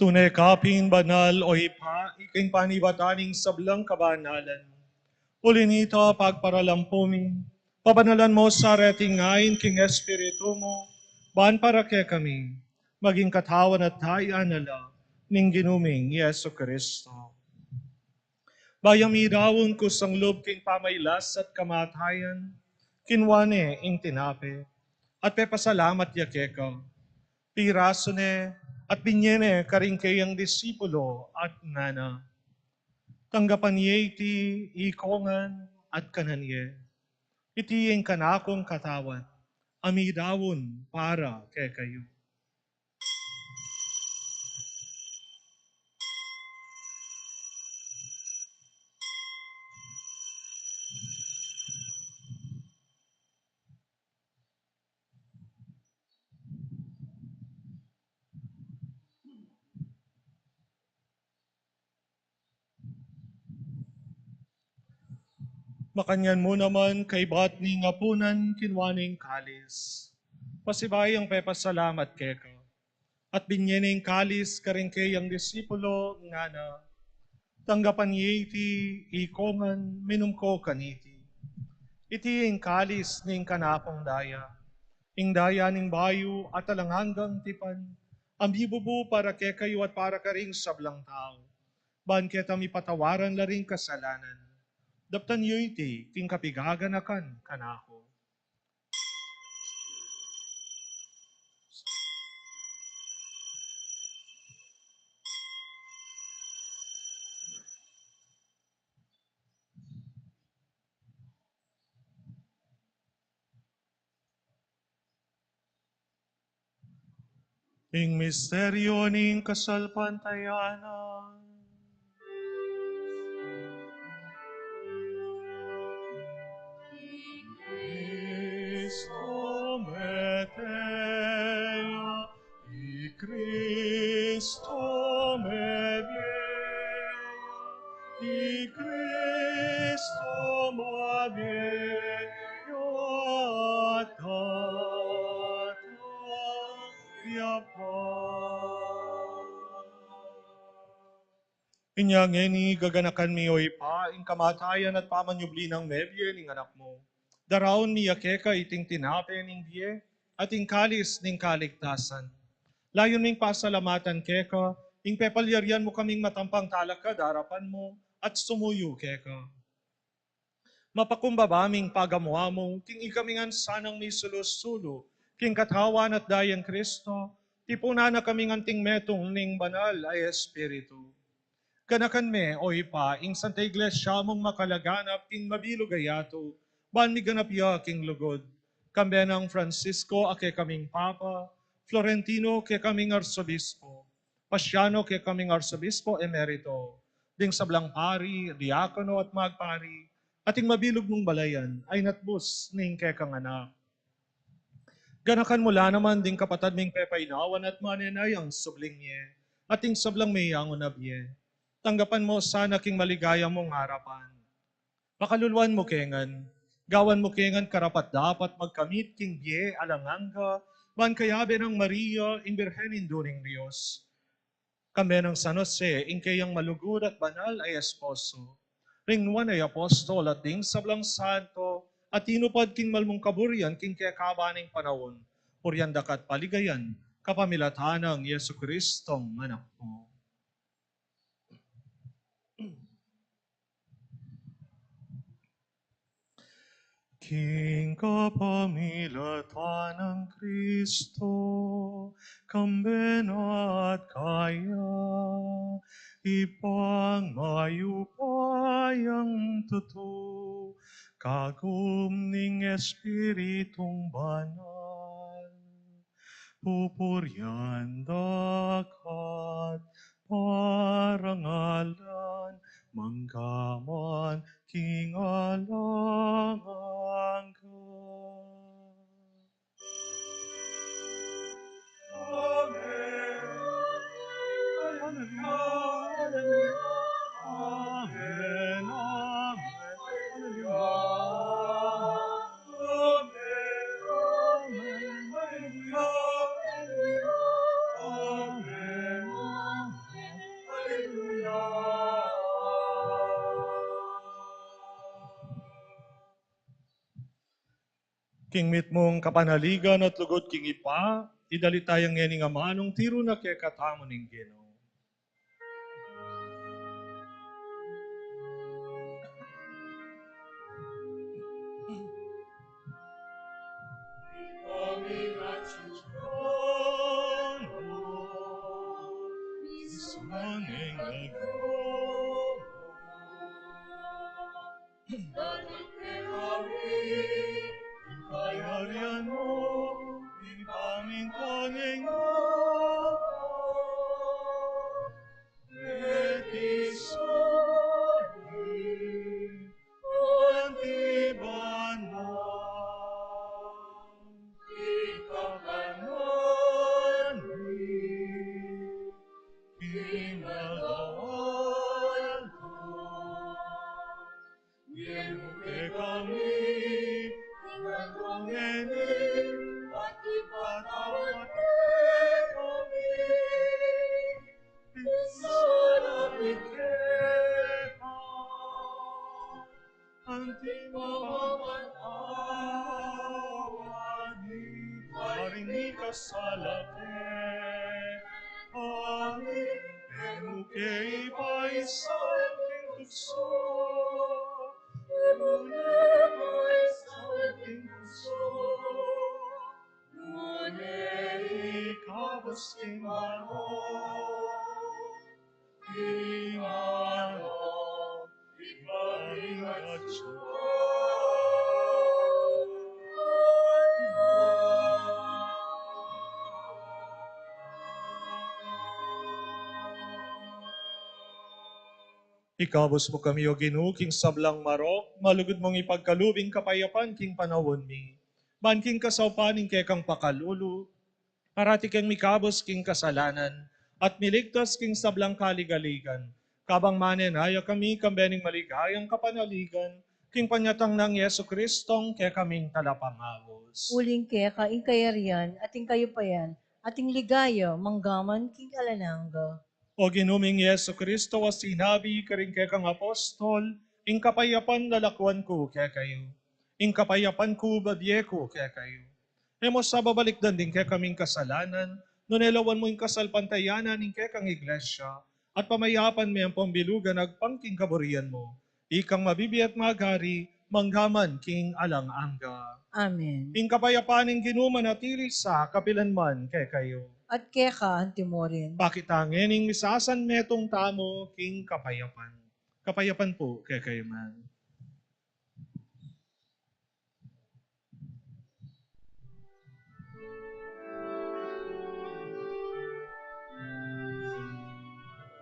Tune ka pin banal, O Ibpa, ika ing panibatan ning sablang kabanalan. Uli nita, pagparalampu mi, pabanalan mu sa reting ain king Espiritu mu, ban para kekami maging katawan at daya na la ning Ginu ming Jesucristo. Bayu ya midaun kusang lub king pamailas at kamatayan, kinua ne ing tinape, at pepasalamat ya keka, pirasu ne, at binye ne karing kayang disipulo, at ngana: Tanggapan ye iti ikongan at kanan ye. Iti ing kanakung katawan, a midaun para kekayu. Makanyan mu naman, kaibat ning apunan, kinua ne ing kalis, pasibayu yang pepasalamat keka, at binye ne ing kalis karing kayang disipulo, ngana: Tanggapan ye iti ikongan, minum ko kaniti. Iti ing kalis ning kanakung daya, Ing daya ning bayu at alang anggang tipan, a mibubu para kekayu at para karing sablang tau, ban keta mipatawaran la ring kasalanan. Daptan yu iti king kapigaganakan kanaku. Ing misteryu ning kasalpantayanan. I Kristo mete ya, i Kristo mebie ya, i Kristo mebie ya, tataya pa. Inya ngeni gaganakan mi, o Ibpa, ing kamatayan at pamanyubli nang mebie ning Anak mu. Daraun mi ya keka iting tinape ning bie at ing kalis ning kaligtasan. Layun ming pasalamatan keka ing pepalyarian mu kaming matampang talakad king arapan mu at sumuyu keka. Mapakumbaba ming pagamu-amu king ikami ngan sanang misulu-sulu king katawan at dayang Kristo, tipunan na kaming anting metung ning Banal a Espiritu. Ganakan me, o Ibpa, ing Santa Iglesia mung makalaganap king mabilug a yatu, ban miganap ya king lugud. Kambe nang Francisco a kekaming Papa, Florentino kekaming Arsobispo, Pasiano kekaming Arsobispo Emerito, ding sablang pari, diakono at magpari, at ing mabilug mung balayan a inatbus ning kekang anak. Ganakan mu la naman ding kapatad ming pepainawan at manenayang subling mie, at ing sablang meyangu na bie. Tanggapan mu sana king maligaya mung arapan. Pakaluluan mu ke ngan, gawan mu ke ngan karapat-dapat magkamit king bie alang angga, ban kayabe nang Maria, ing Birhen Indu ning Dios, kambe nang San Jose, ing keyang malugud at banal a esposo, ring nuan a apostol at ding sablang santo a tinupad king malmung kaburian king kekaban ning panaun, purian da ka at paligayan kapamilatan nang Jesucristong Anak mu. King kapamilatan nang Kristo, kambe na at kaya, Ibpang mayupayang tutu, kagum ning Espiritung Banal, pupurian da ka at parangalan, mangga man king alang angga. Amen. Amen. Amen. Amen. King mitmung kapanaligan at lugud king Ibpa, idalita yang ngening amanung tiru na kekatamu ning Ginu. Kayarian mu, ipamintang Kasalanan, amin, e mu ke ipaisaul king tuksu, e mu ke ipaisaul king tuksu, nune ikabus king marok, king marok, ipaisaul. Ikabus mu kami, O Ginu, king sablang marok, malugud mung ipagkalub ing kapayapan king panaun mi. Ban king kasaupan ning kekang pakalulu, parati keng mikabus king kasalanan, at miligtas king sablang kaligaligan, kabang manenaya kami kambe ning maligayang kapanaligan, king panyatang nang Jesu Kristong kekaming Talapangabus. Uling keka ing kayarian, at ing kayupayan, at ing ligaya, manggaman king alang angga. O Ginu ming Jesu Kristo, a sinabi karing kekang apostol, ing kapayapan lalakwan ku kekayu, ing kapayapan ku bibie ku kekayu. E mu sa babalikdan ding kekaming kasalanan, nune lawan mu ing kasalpantayanan ning kekang Iglesia, at pamayapan me ampong bilugan agpang king kaburian mu. Ikang mabibie at magari, manggaman king alang angga. Amen. Ing kapayapan ning Ginu manatili sa kapilan man kekayu. At keka antimurin. Pakit ta ngening misasanmetung tamu king kapayapan. Kapayapan pu kekayu man.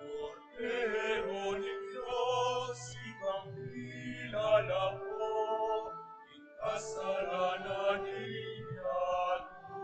Kordero ning Dios, ikang milalako king kasalanan ning yatu.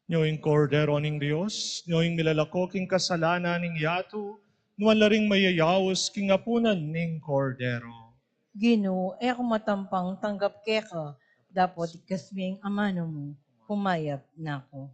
Nyo ing Kordero ning Dios, nyo ing milalako king kasalanan ning yatu, nuan la ring mayayaus king apunan ning Kordero. Ginu, e ku matampang tanggap keka, dapot ikasming amanu mu, kumayap na ku.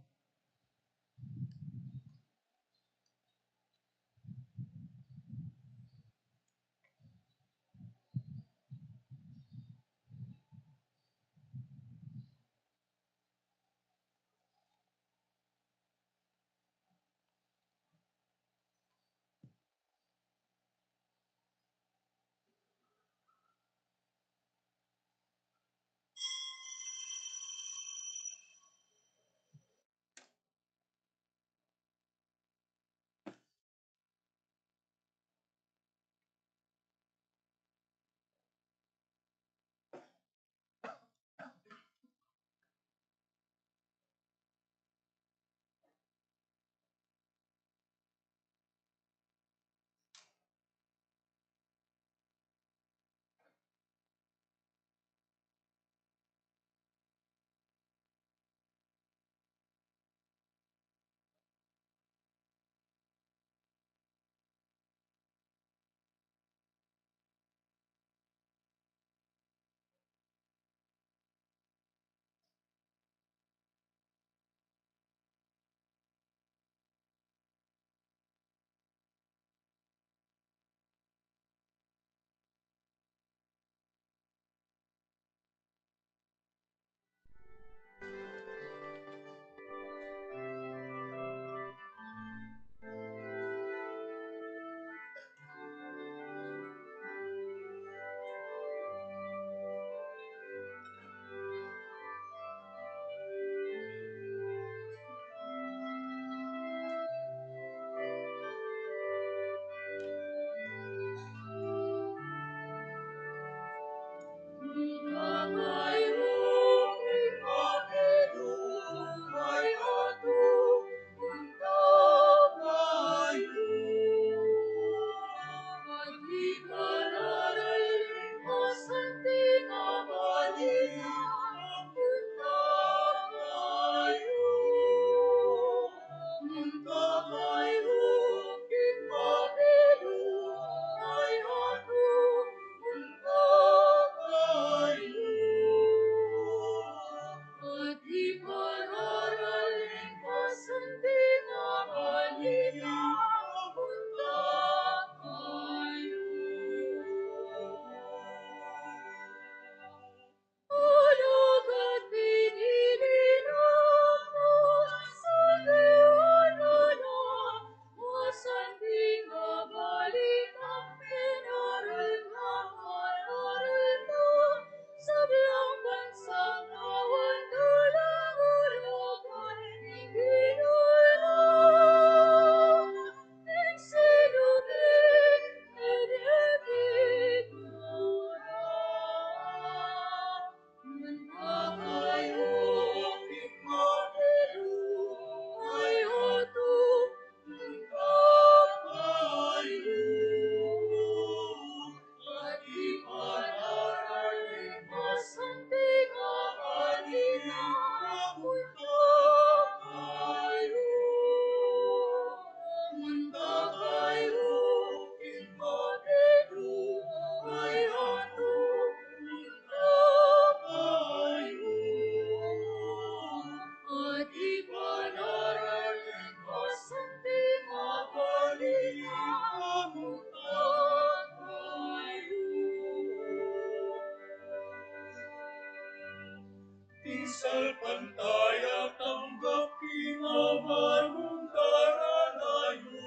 Salpantaya tanggap ing amanung daranayu,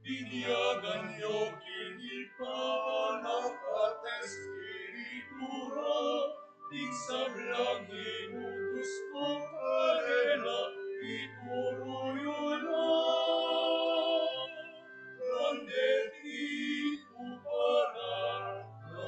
binyagan yu kini pamanakates kini tura, ding sablang inutus ku karela, ituru yu na. Grande ing kuparan na.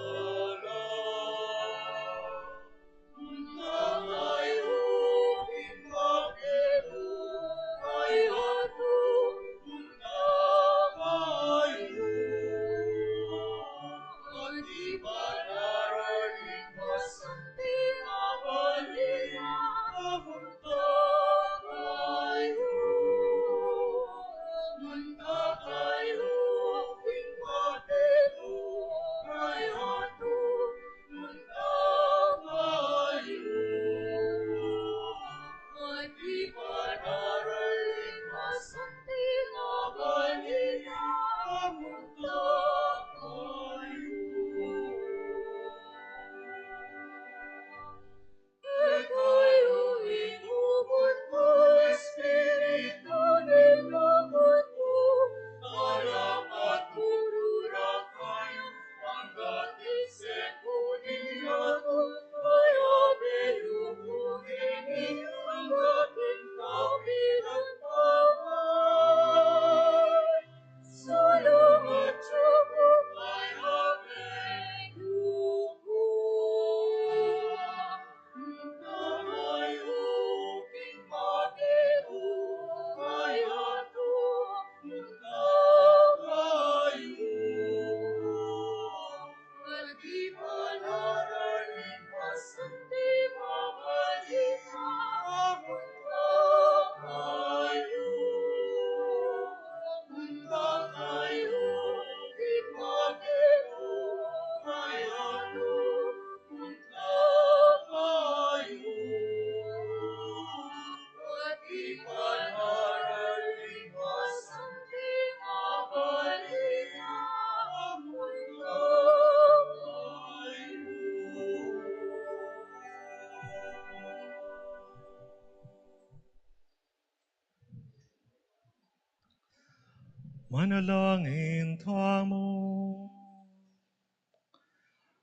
Manalangin tamu.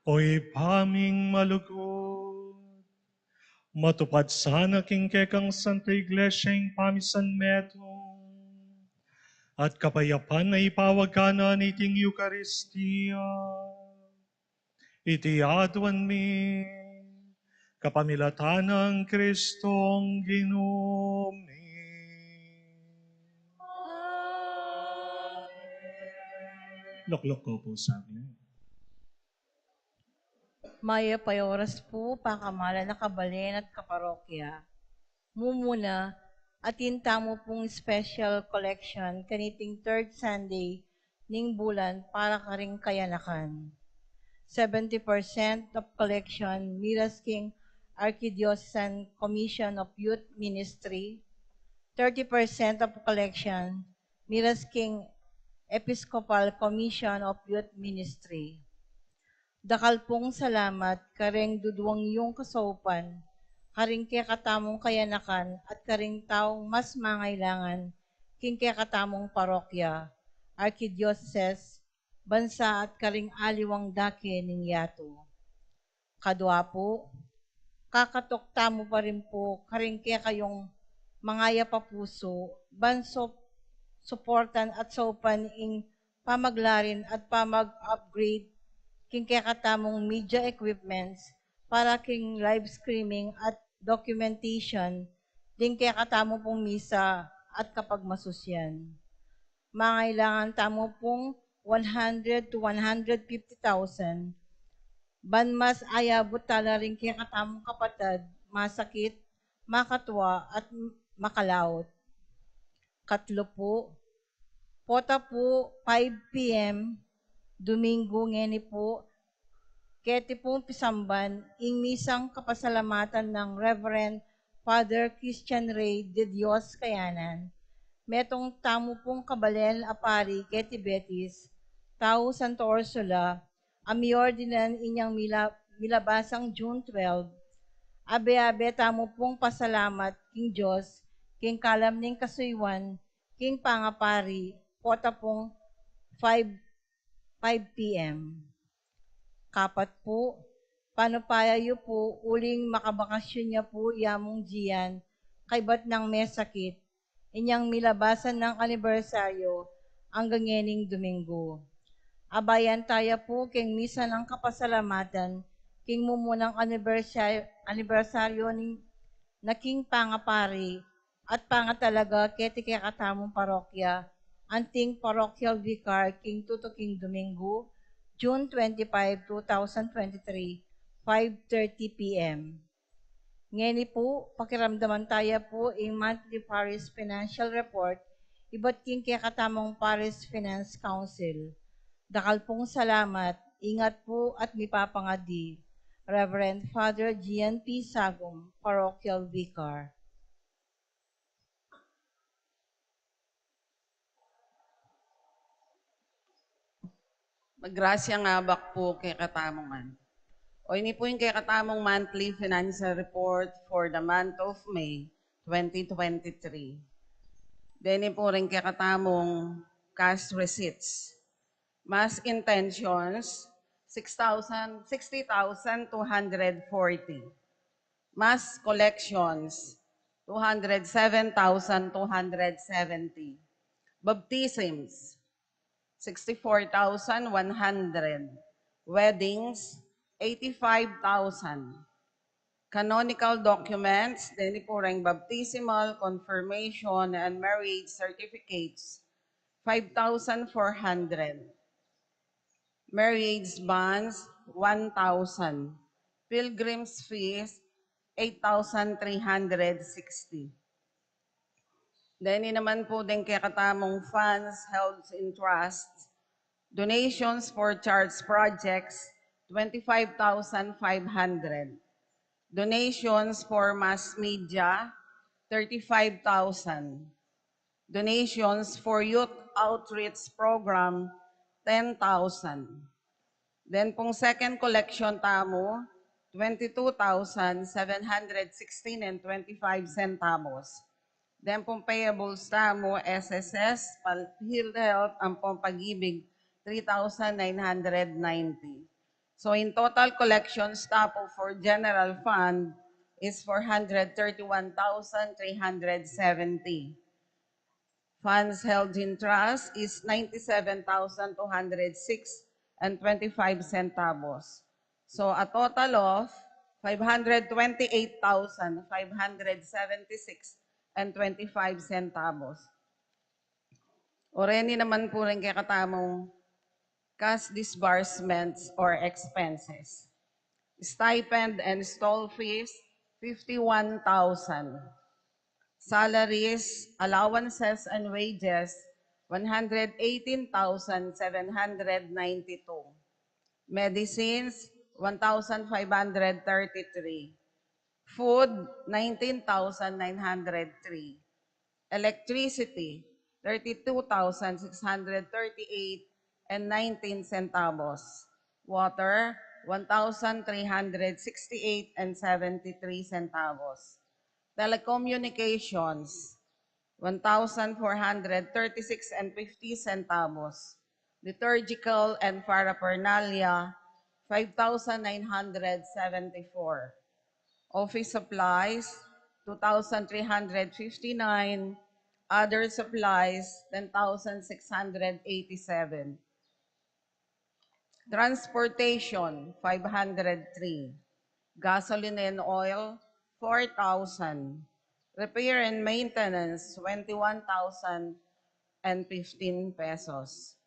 O Ibpa ming malugud, matupad sana king kekang Santa Iglesia ing pamisan metung at kapayapan a ipawagan na niting Eukaristia. Iti aduan mi kapamilatan nang Kristong Ginu mi. Lukluk ko pu saglit. Mayap a oras pu, pakamalan a kabalen at kaparokya. Mumuna, atin tamu pung special collection kaniting third Sunday ning bulan para karing kayanakan. Seventy percent of collection miras king Archdiocesan Commission of Youth Ministry, thirty percent of collection miras king Episcopal Commission of Youth Ministry. Dakal pung salamat kareng duduang yung kasaupan, karing kekatamung kayanakan at karing taung mas mangailangan king kekatamung parokya, arkidiocese, bansa at karing aliwang dake ning yatu. Kadua pu, kakatok tamu pa rin pu karing kekayung mangayap a pusu, ban sup-, suportan at saupan ing pamaglarin at pamag-upgrade king kekatamung media equipments para king live streaming at documentation ding kekatamu pung misa at kapagmasusyan. Mangailangan tamu pung one hundred to one hundred fifty thousand ban mas ayabut tala ring kekatamung kapatad masakit, makatua at makalaut. Katlu pu, pota pu five P M Domingo ngeni pu, keti pung pisamban ing misang kapasalamatan nang Reverend Father Christian Rey de Dios Kayanan. Metung tamu pung kabalen a pari keti Betis, tau Santa Ursula, a miordinan inyang mila-, milabasang June twelve, Abe-abe tamu pung pasalamat king Dios, king kalam ning kasuyuan, king pangapari, pota pung five, five P M. Kapat pu, panupaya yu pu uling makabakasyon ya pu ya mung dian, kaybat nang mesakit, inyang milabasan nang anibersaryo anggang ngening Dominggu. Abayan taya pu king misa nang kapasalamatan king mumunang anibersaryo, anibersaryo ning na king pangapari at pangatalaga keti kekatamung parokya, anting parochial vicar king tutuking Dominggu, June twenty-five, two thousand twenty-three, five thirty P M. Ngeni pu, pakiramdaman taya pu ing monthly parish financial report ibat king kekatamung Parish Finance Council. Dakal pung salamat, ingat pu at mipapangadi. Reverend Father Gian P. Sagum, Parochial Vicar. Magrasyang abak pu kekatamung ngan. O ini pu ing kekatamung monthly financial report for the month of May twenty twenty-three. Deni pu ring kekatamung cash receipts. Mass intentions, six thousand, sixty thousand two hundred forty. Mass collections, two hundred seven thousand two hundred seventy. Baptisms, sixty-four thousand one hundred. Weddings, eighty-five thousand. Canonical documents, deni pu ring baptismal, confirmation, and marriage certificates, five thousand four hundred. Marriage bonds, one thousand. Pilgrims fees, eight thousand three hundred sixty. Deni naman pu deng kekatamung funds held in trust, donations for church projects, twenty-five thousand five hundred. Donations for mass media, thirty-five thousand. Donations for youth outreach program, ten thousand. Then pung second collection tamu, twenty-two thousand seven hundred sixteen and twenty-five centavos. Then pung payables tamu, S S S, PhilHealth, ampong Pag-ibig, three thousand nine hundred ninety. So in total collections tamu for general fund is four hundred thirty-one thousand three hundred seventy. Funds held in trust is ninety-seven thousand two hundred six and twenty-five centavos. So a total of five hundred twenty-eight thousand five hundred seventy-six and twenty-five centavos. O reni naman pu ring kekatamung cash disbursements or expenses. Stipend and stall fees, fifty-one thousand. Salaries, allowances, and wages, one hundred eighteen thousand seven hundred ninety-two. Medicines, one thousand five hundred thirty-three. Food, nineteen thousand nine hundred three. Electricity, thirty-two thousand six hundred thirty-eight and nineteen centavos. Water, one thousand three hundred sixty-eight and seventy-three centavos. Telecommunications, one thousand four hundred thirty-six and fifty centavos. Liturgical and paraphernalia, five thousand nine hundred seventy-four. Office supplies, two thousand three hundred fifty-nine. Other supplies, ten thousand six hundred eighty-seven. Transportation, five hundred three. Gasoline and oil, four thousand. Repair and maintenance, twenty-one thousand and fifteen pesos.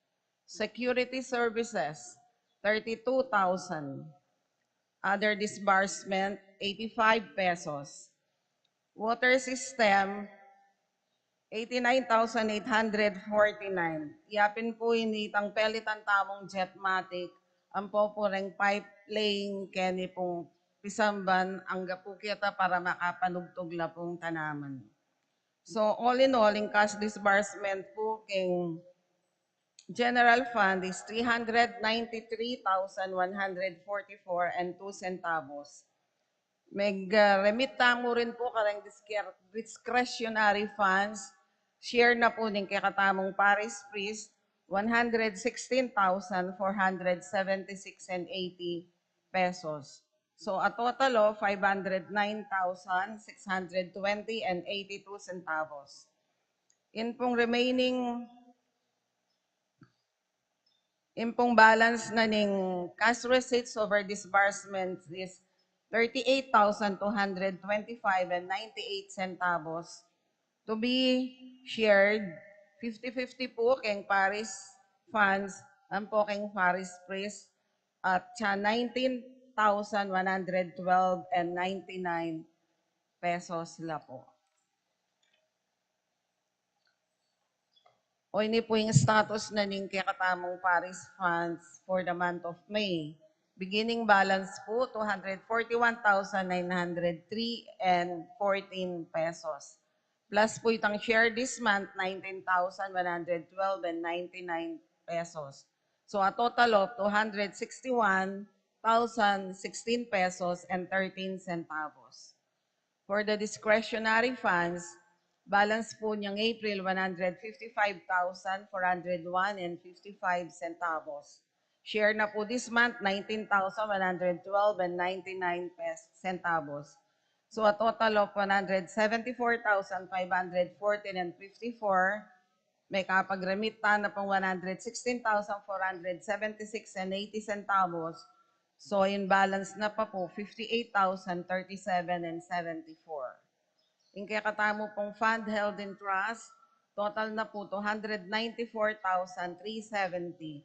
Security services, thirty-two thousand. Other disbursement, eighty-five pesos. Water system, eighty-nine thousand eight hundred forty-nine. Yapin pu ini itang pelitan tamung Jetmatic, ampo pu reng pipe laying keni pung pisamban angga pu keta para makapanugtug la pung tanaman. So, all in all, ing cash disbursement pu king general fund is three hundred ninety-three thousand one hundred forty-four and two centavos. Meg-, ah, remit tamu rin pu kareng discre-, discretionary funds. Share na pu ning kekatamung parish priest, one hundred sixteen thousand four hundred seventy-six and eighty pesos. So, a total of five hundred nine thousand six hundred twenty and eighty-two centavos. In pung remaining, in pung balance na ning cash receipts over disbursements is thirty-eight thousand two hundred twenty-five and ninety-eight centavos, to be shared fifty fifty pu keng parish funds ampo keng parish priest, at sa nineteen thousand one hundred twelve and ninety-nine pesos la pu. O, ini pu ing status na ning kekatamung parish funds for the month of May. Beginning balance pu, two hundred forty-one thousand nine hundred three and fourteen pesos. Plus pu itang share this month, nineteen thousand one hundred twelve and ninety-nine pesos. So, a total of two hundred sixty-one thousand sixteen pesos and thirteen centavos. For the discretionary funds, balance pu niyang April, one hundred fifty-five thousand four hundred one and fifty-five centavos. Share na pu this month, nineteen thousand one hundred twelve and ninety-nine pes-, centavos. So, a total of one hundred seventy-four thousand five hundred fourteen and fifty-four, mekapag-remit ta na pung one hundred sixteen thousand four hundred seventy-six and eighty centavos. So, in balance na pa pu, fifty-eight thousand thirty-seven and seventy-four. Ing kekatamu pung fund held in trust, total na pu two hundred ninety-four thousand three seventy.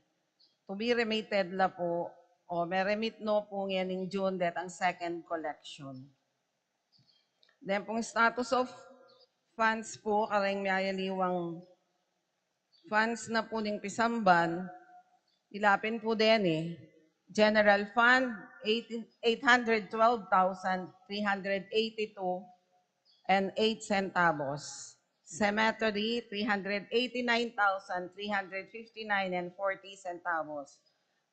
To be remitted la pu, o meremit no pu ngening June, detang second collection. Then pung status of funds pu, kareng miyayaliwang funds na pu ning pisamban, ila pin pu deni, General Fund, eight, eight hundred twelve thousand three hundred eighty-two and eight centavos. Cemetery, three hundred eighty-nine thousand three hundred fifty-nine and forty centavos.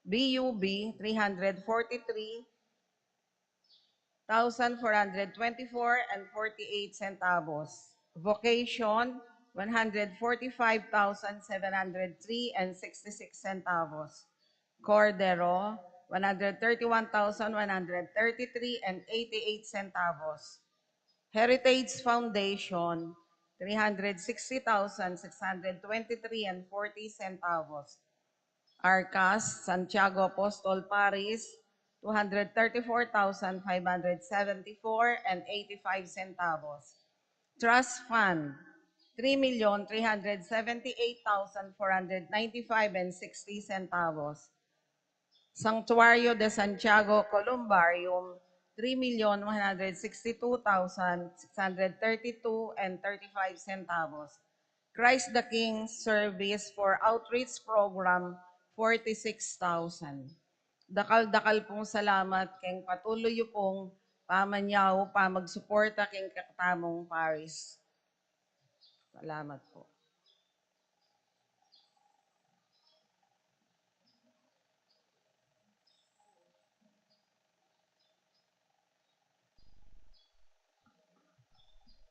B U B, three hundred forty-three thousand four hundred twenty-four and forty-eight centavos. Vocation, one hundred forty-five thousand seven hundred three and sixty-six centavos. Cordero, one hundred thirty-one thousand one hundred thirty-three and eighty-eight centavos. Heritage Foundation, three hundred sixty thousand six hundred twenty-three and forty centavos. Arcas, Santiago Apostol Parish, two hundred thirty-four thousand five hundred seventy-four and eighty-five centavos. Trust Fund, three million three hundred seventy-eight thousand four hundred ninety-five and sixty centavos. Santuario de Santiago Columbarium, three million one hundred sixty-two thousand six hundred thirty-two and thirty-five centavos. Christ the King Service for Outreach Program, forty-six thousand. Dakal-dakal pung salamat keng patuloy yu pung pamanyaup, pamagsuporta keng kekatamung parish. Salamat pu.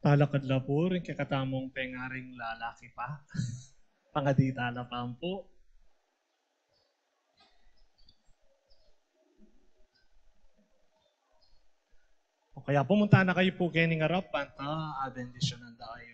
Talakad la pu ring kekatamung pengaring lalaki pa. Pangadi tala pa pu. O kaya pumunta na kayu pu keni ngarap, banta, ah, bendisyunan da kayu.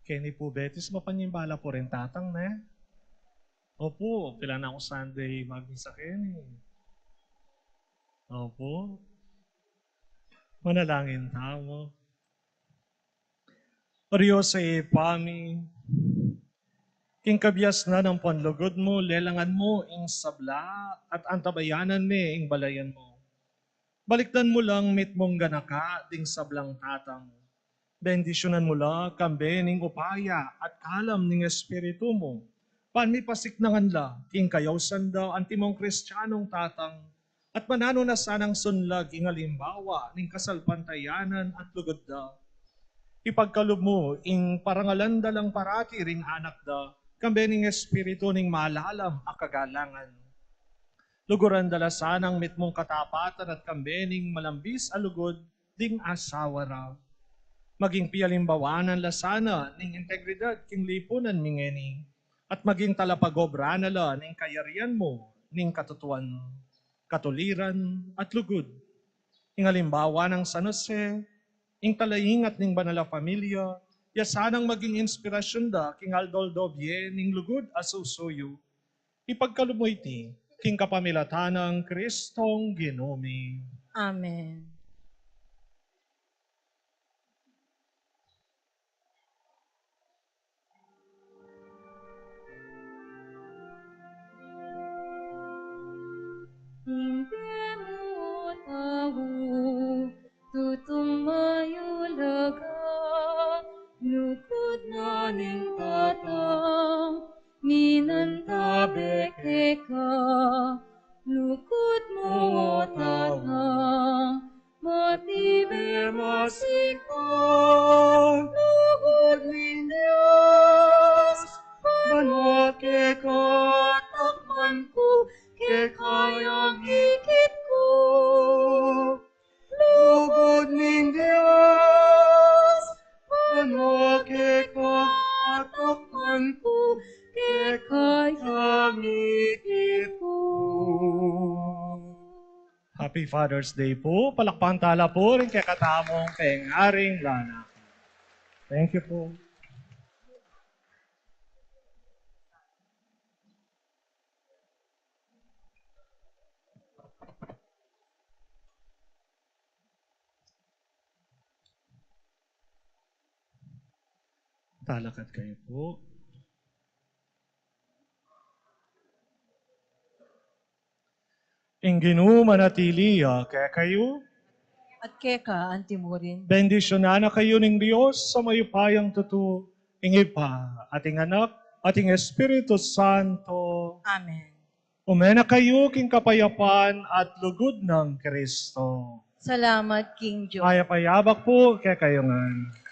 Keni pu Betis, mapanimba la pu ring tatang, ne? Opu, pilan na kung Sunday magmisa keni. Opu. Manalangin tamu. O Dios a Ibpa mi, king kabiasnan nang panlugud mu, lelangan mu ing sabla at antabayanan mi ing balayan mu. Balikdan mu lang mitmung ganaka ding sablang tatang. Bendisyunan mu la kambe ning upaya at kalam ning Espiritu mu. Ban mipasiknangan la king kayausan da antimong Kristianong tatang, at mananu na sanang sunlag ing alimbawa ning kasalpantayanan at lugud da. Ipagkalub mu ing parangalan da lang parati ring anak da, kambe ning espiritu ning malalam a kagalangan. Luguran da la sanang mitmung katapatan at kambe ning malambis a lugud ding asawa ra. Maging pialimbawanan la sana ning integridad king lipunan mi ngeni, at maging talapagobra na la ning kayarian mu ning katutuan, katuliran, at lugud. Ing alimbawa nang San Jose, ing talaingat ning banal a familia, ya sanang maging inspirasyun da king aldo-aldo bie ning lugud a susuyu. Ipagkalub mu iti king kapamilatan nang Kristong Ginu mi. Amen. Ing bie mu, o tau, tutung mayulaga, lugud na ning tatang, minantabe keka. Lugud mu, o tatang, matibe masikap. Lugud ning Dios, banua keka, takpan ku, keka yang ikit ku. Lugud ning Dios, banua keka, takpan ku, keka yang ikit ku. Happy Father's Day po. Palakpakan tala po ring kekatamung pengaring lana. Thank you po. Talakad kayu po. Ing Ginu manatili ya kekayu. At keka antimurin. Bendisyunan na kayu ning Dios a mayupayang tutu, ing Ibpa, at ing Anak, at ing Espiritu Santo. Amen. Ume na kayu king kapayapan at lugud nang Kristo. Salamat king Dios. Mayap a yabak pu kekayu ngan.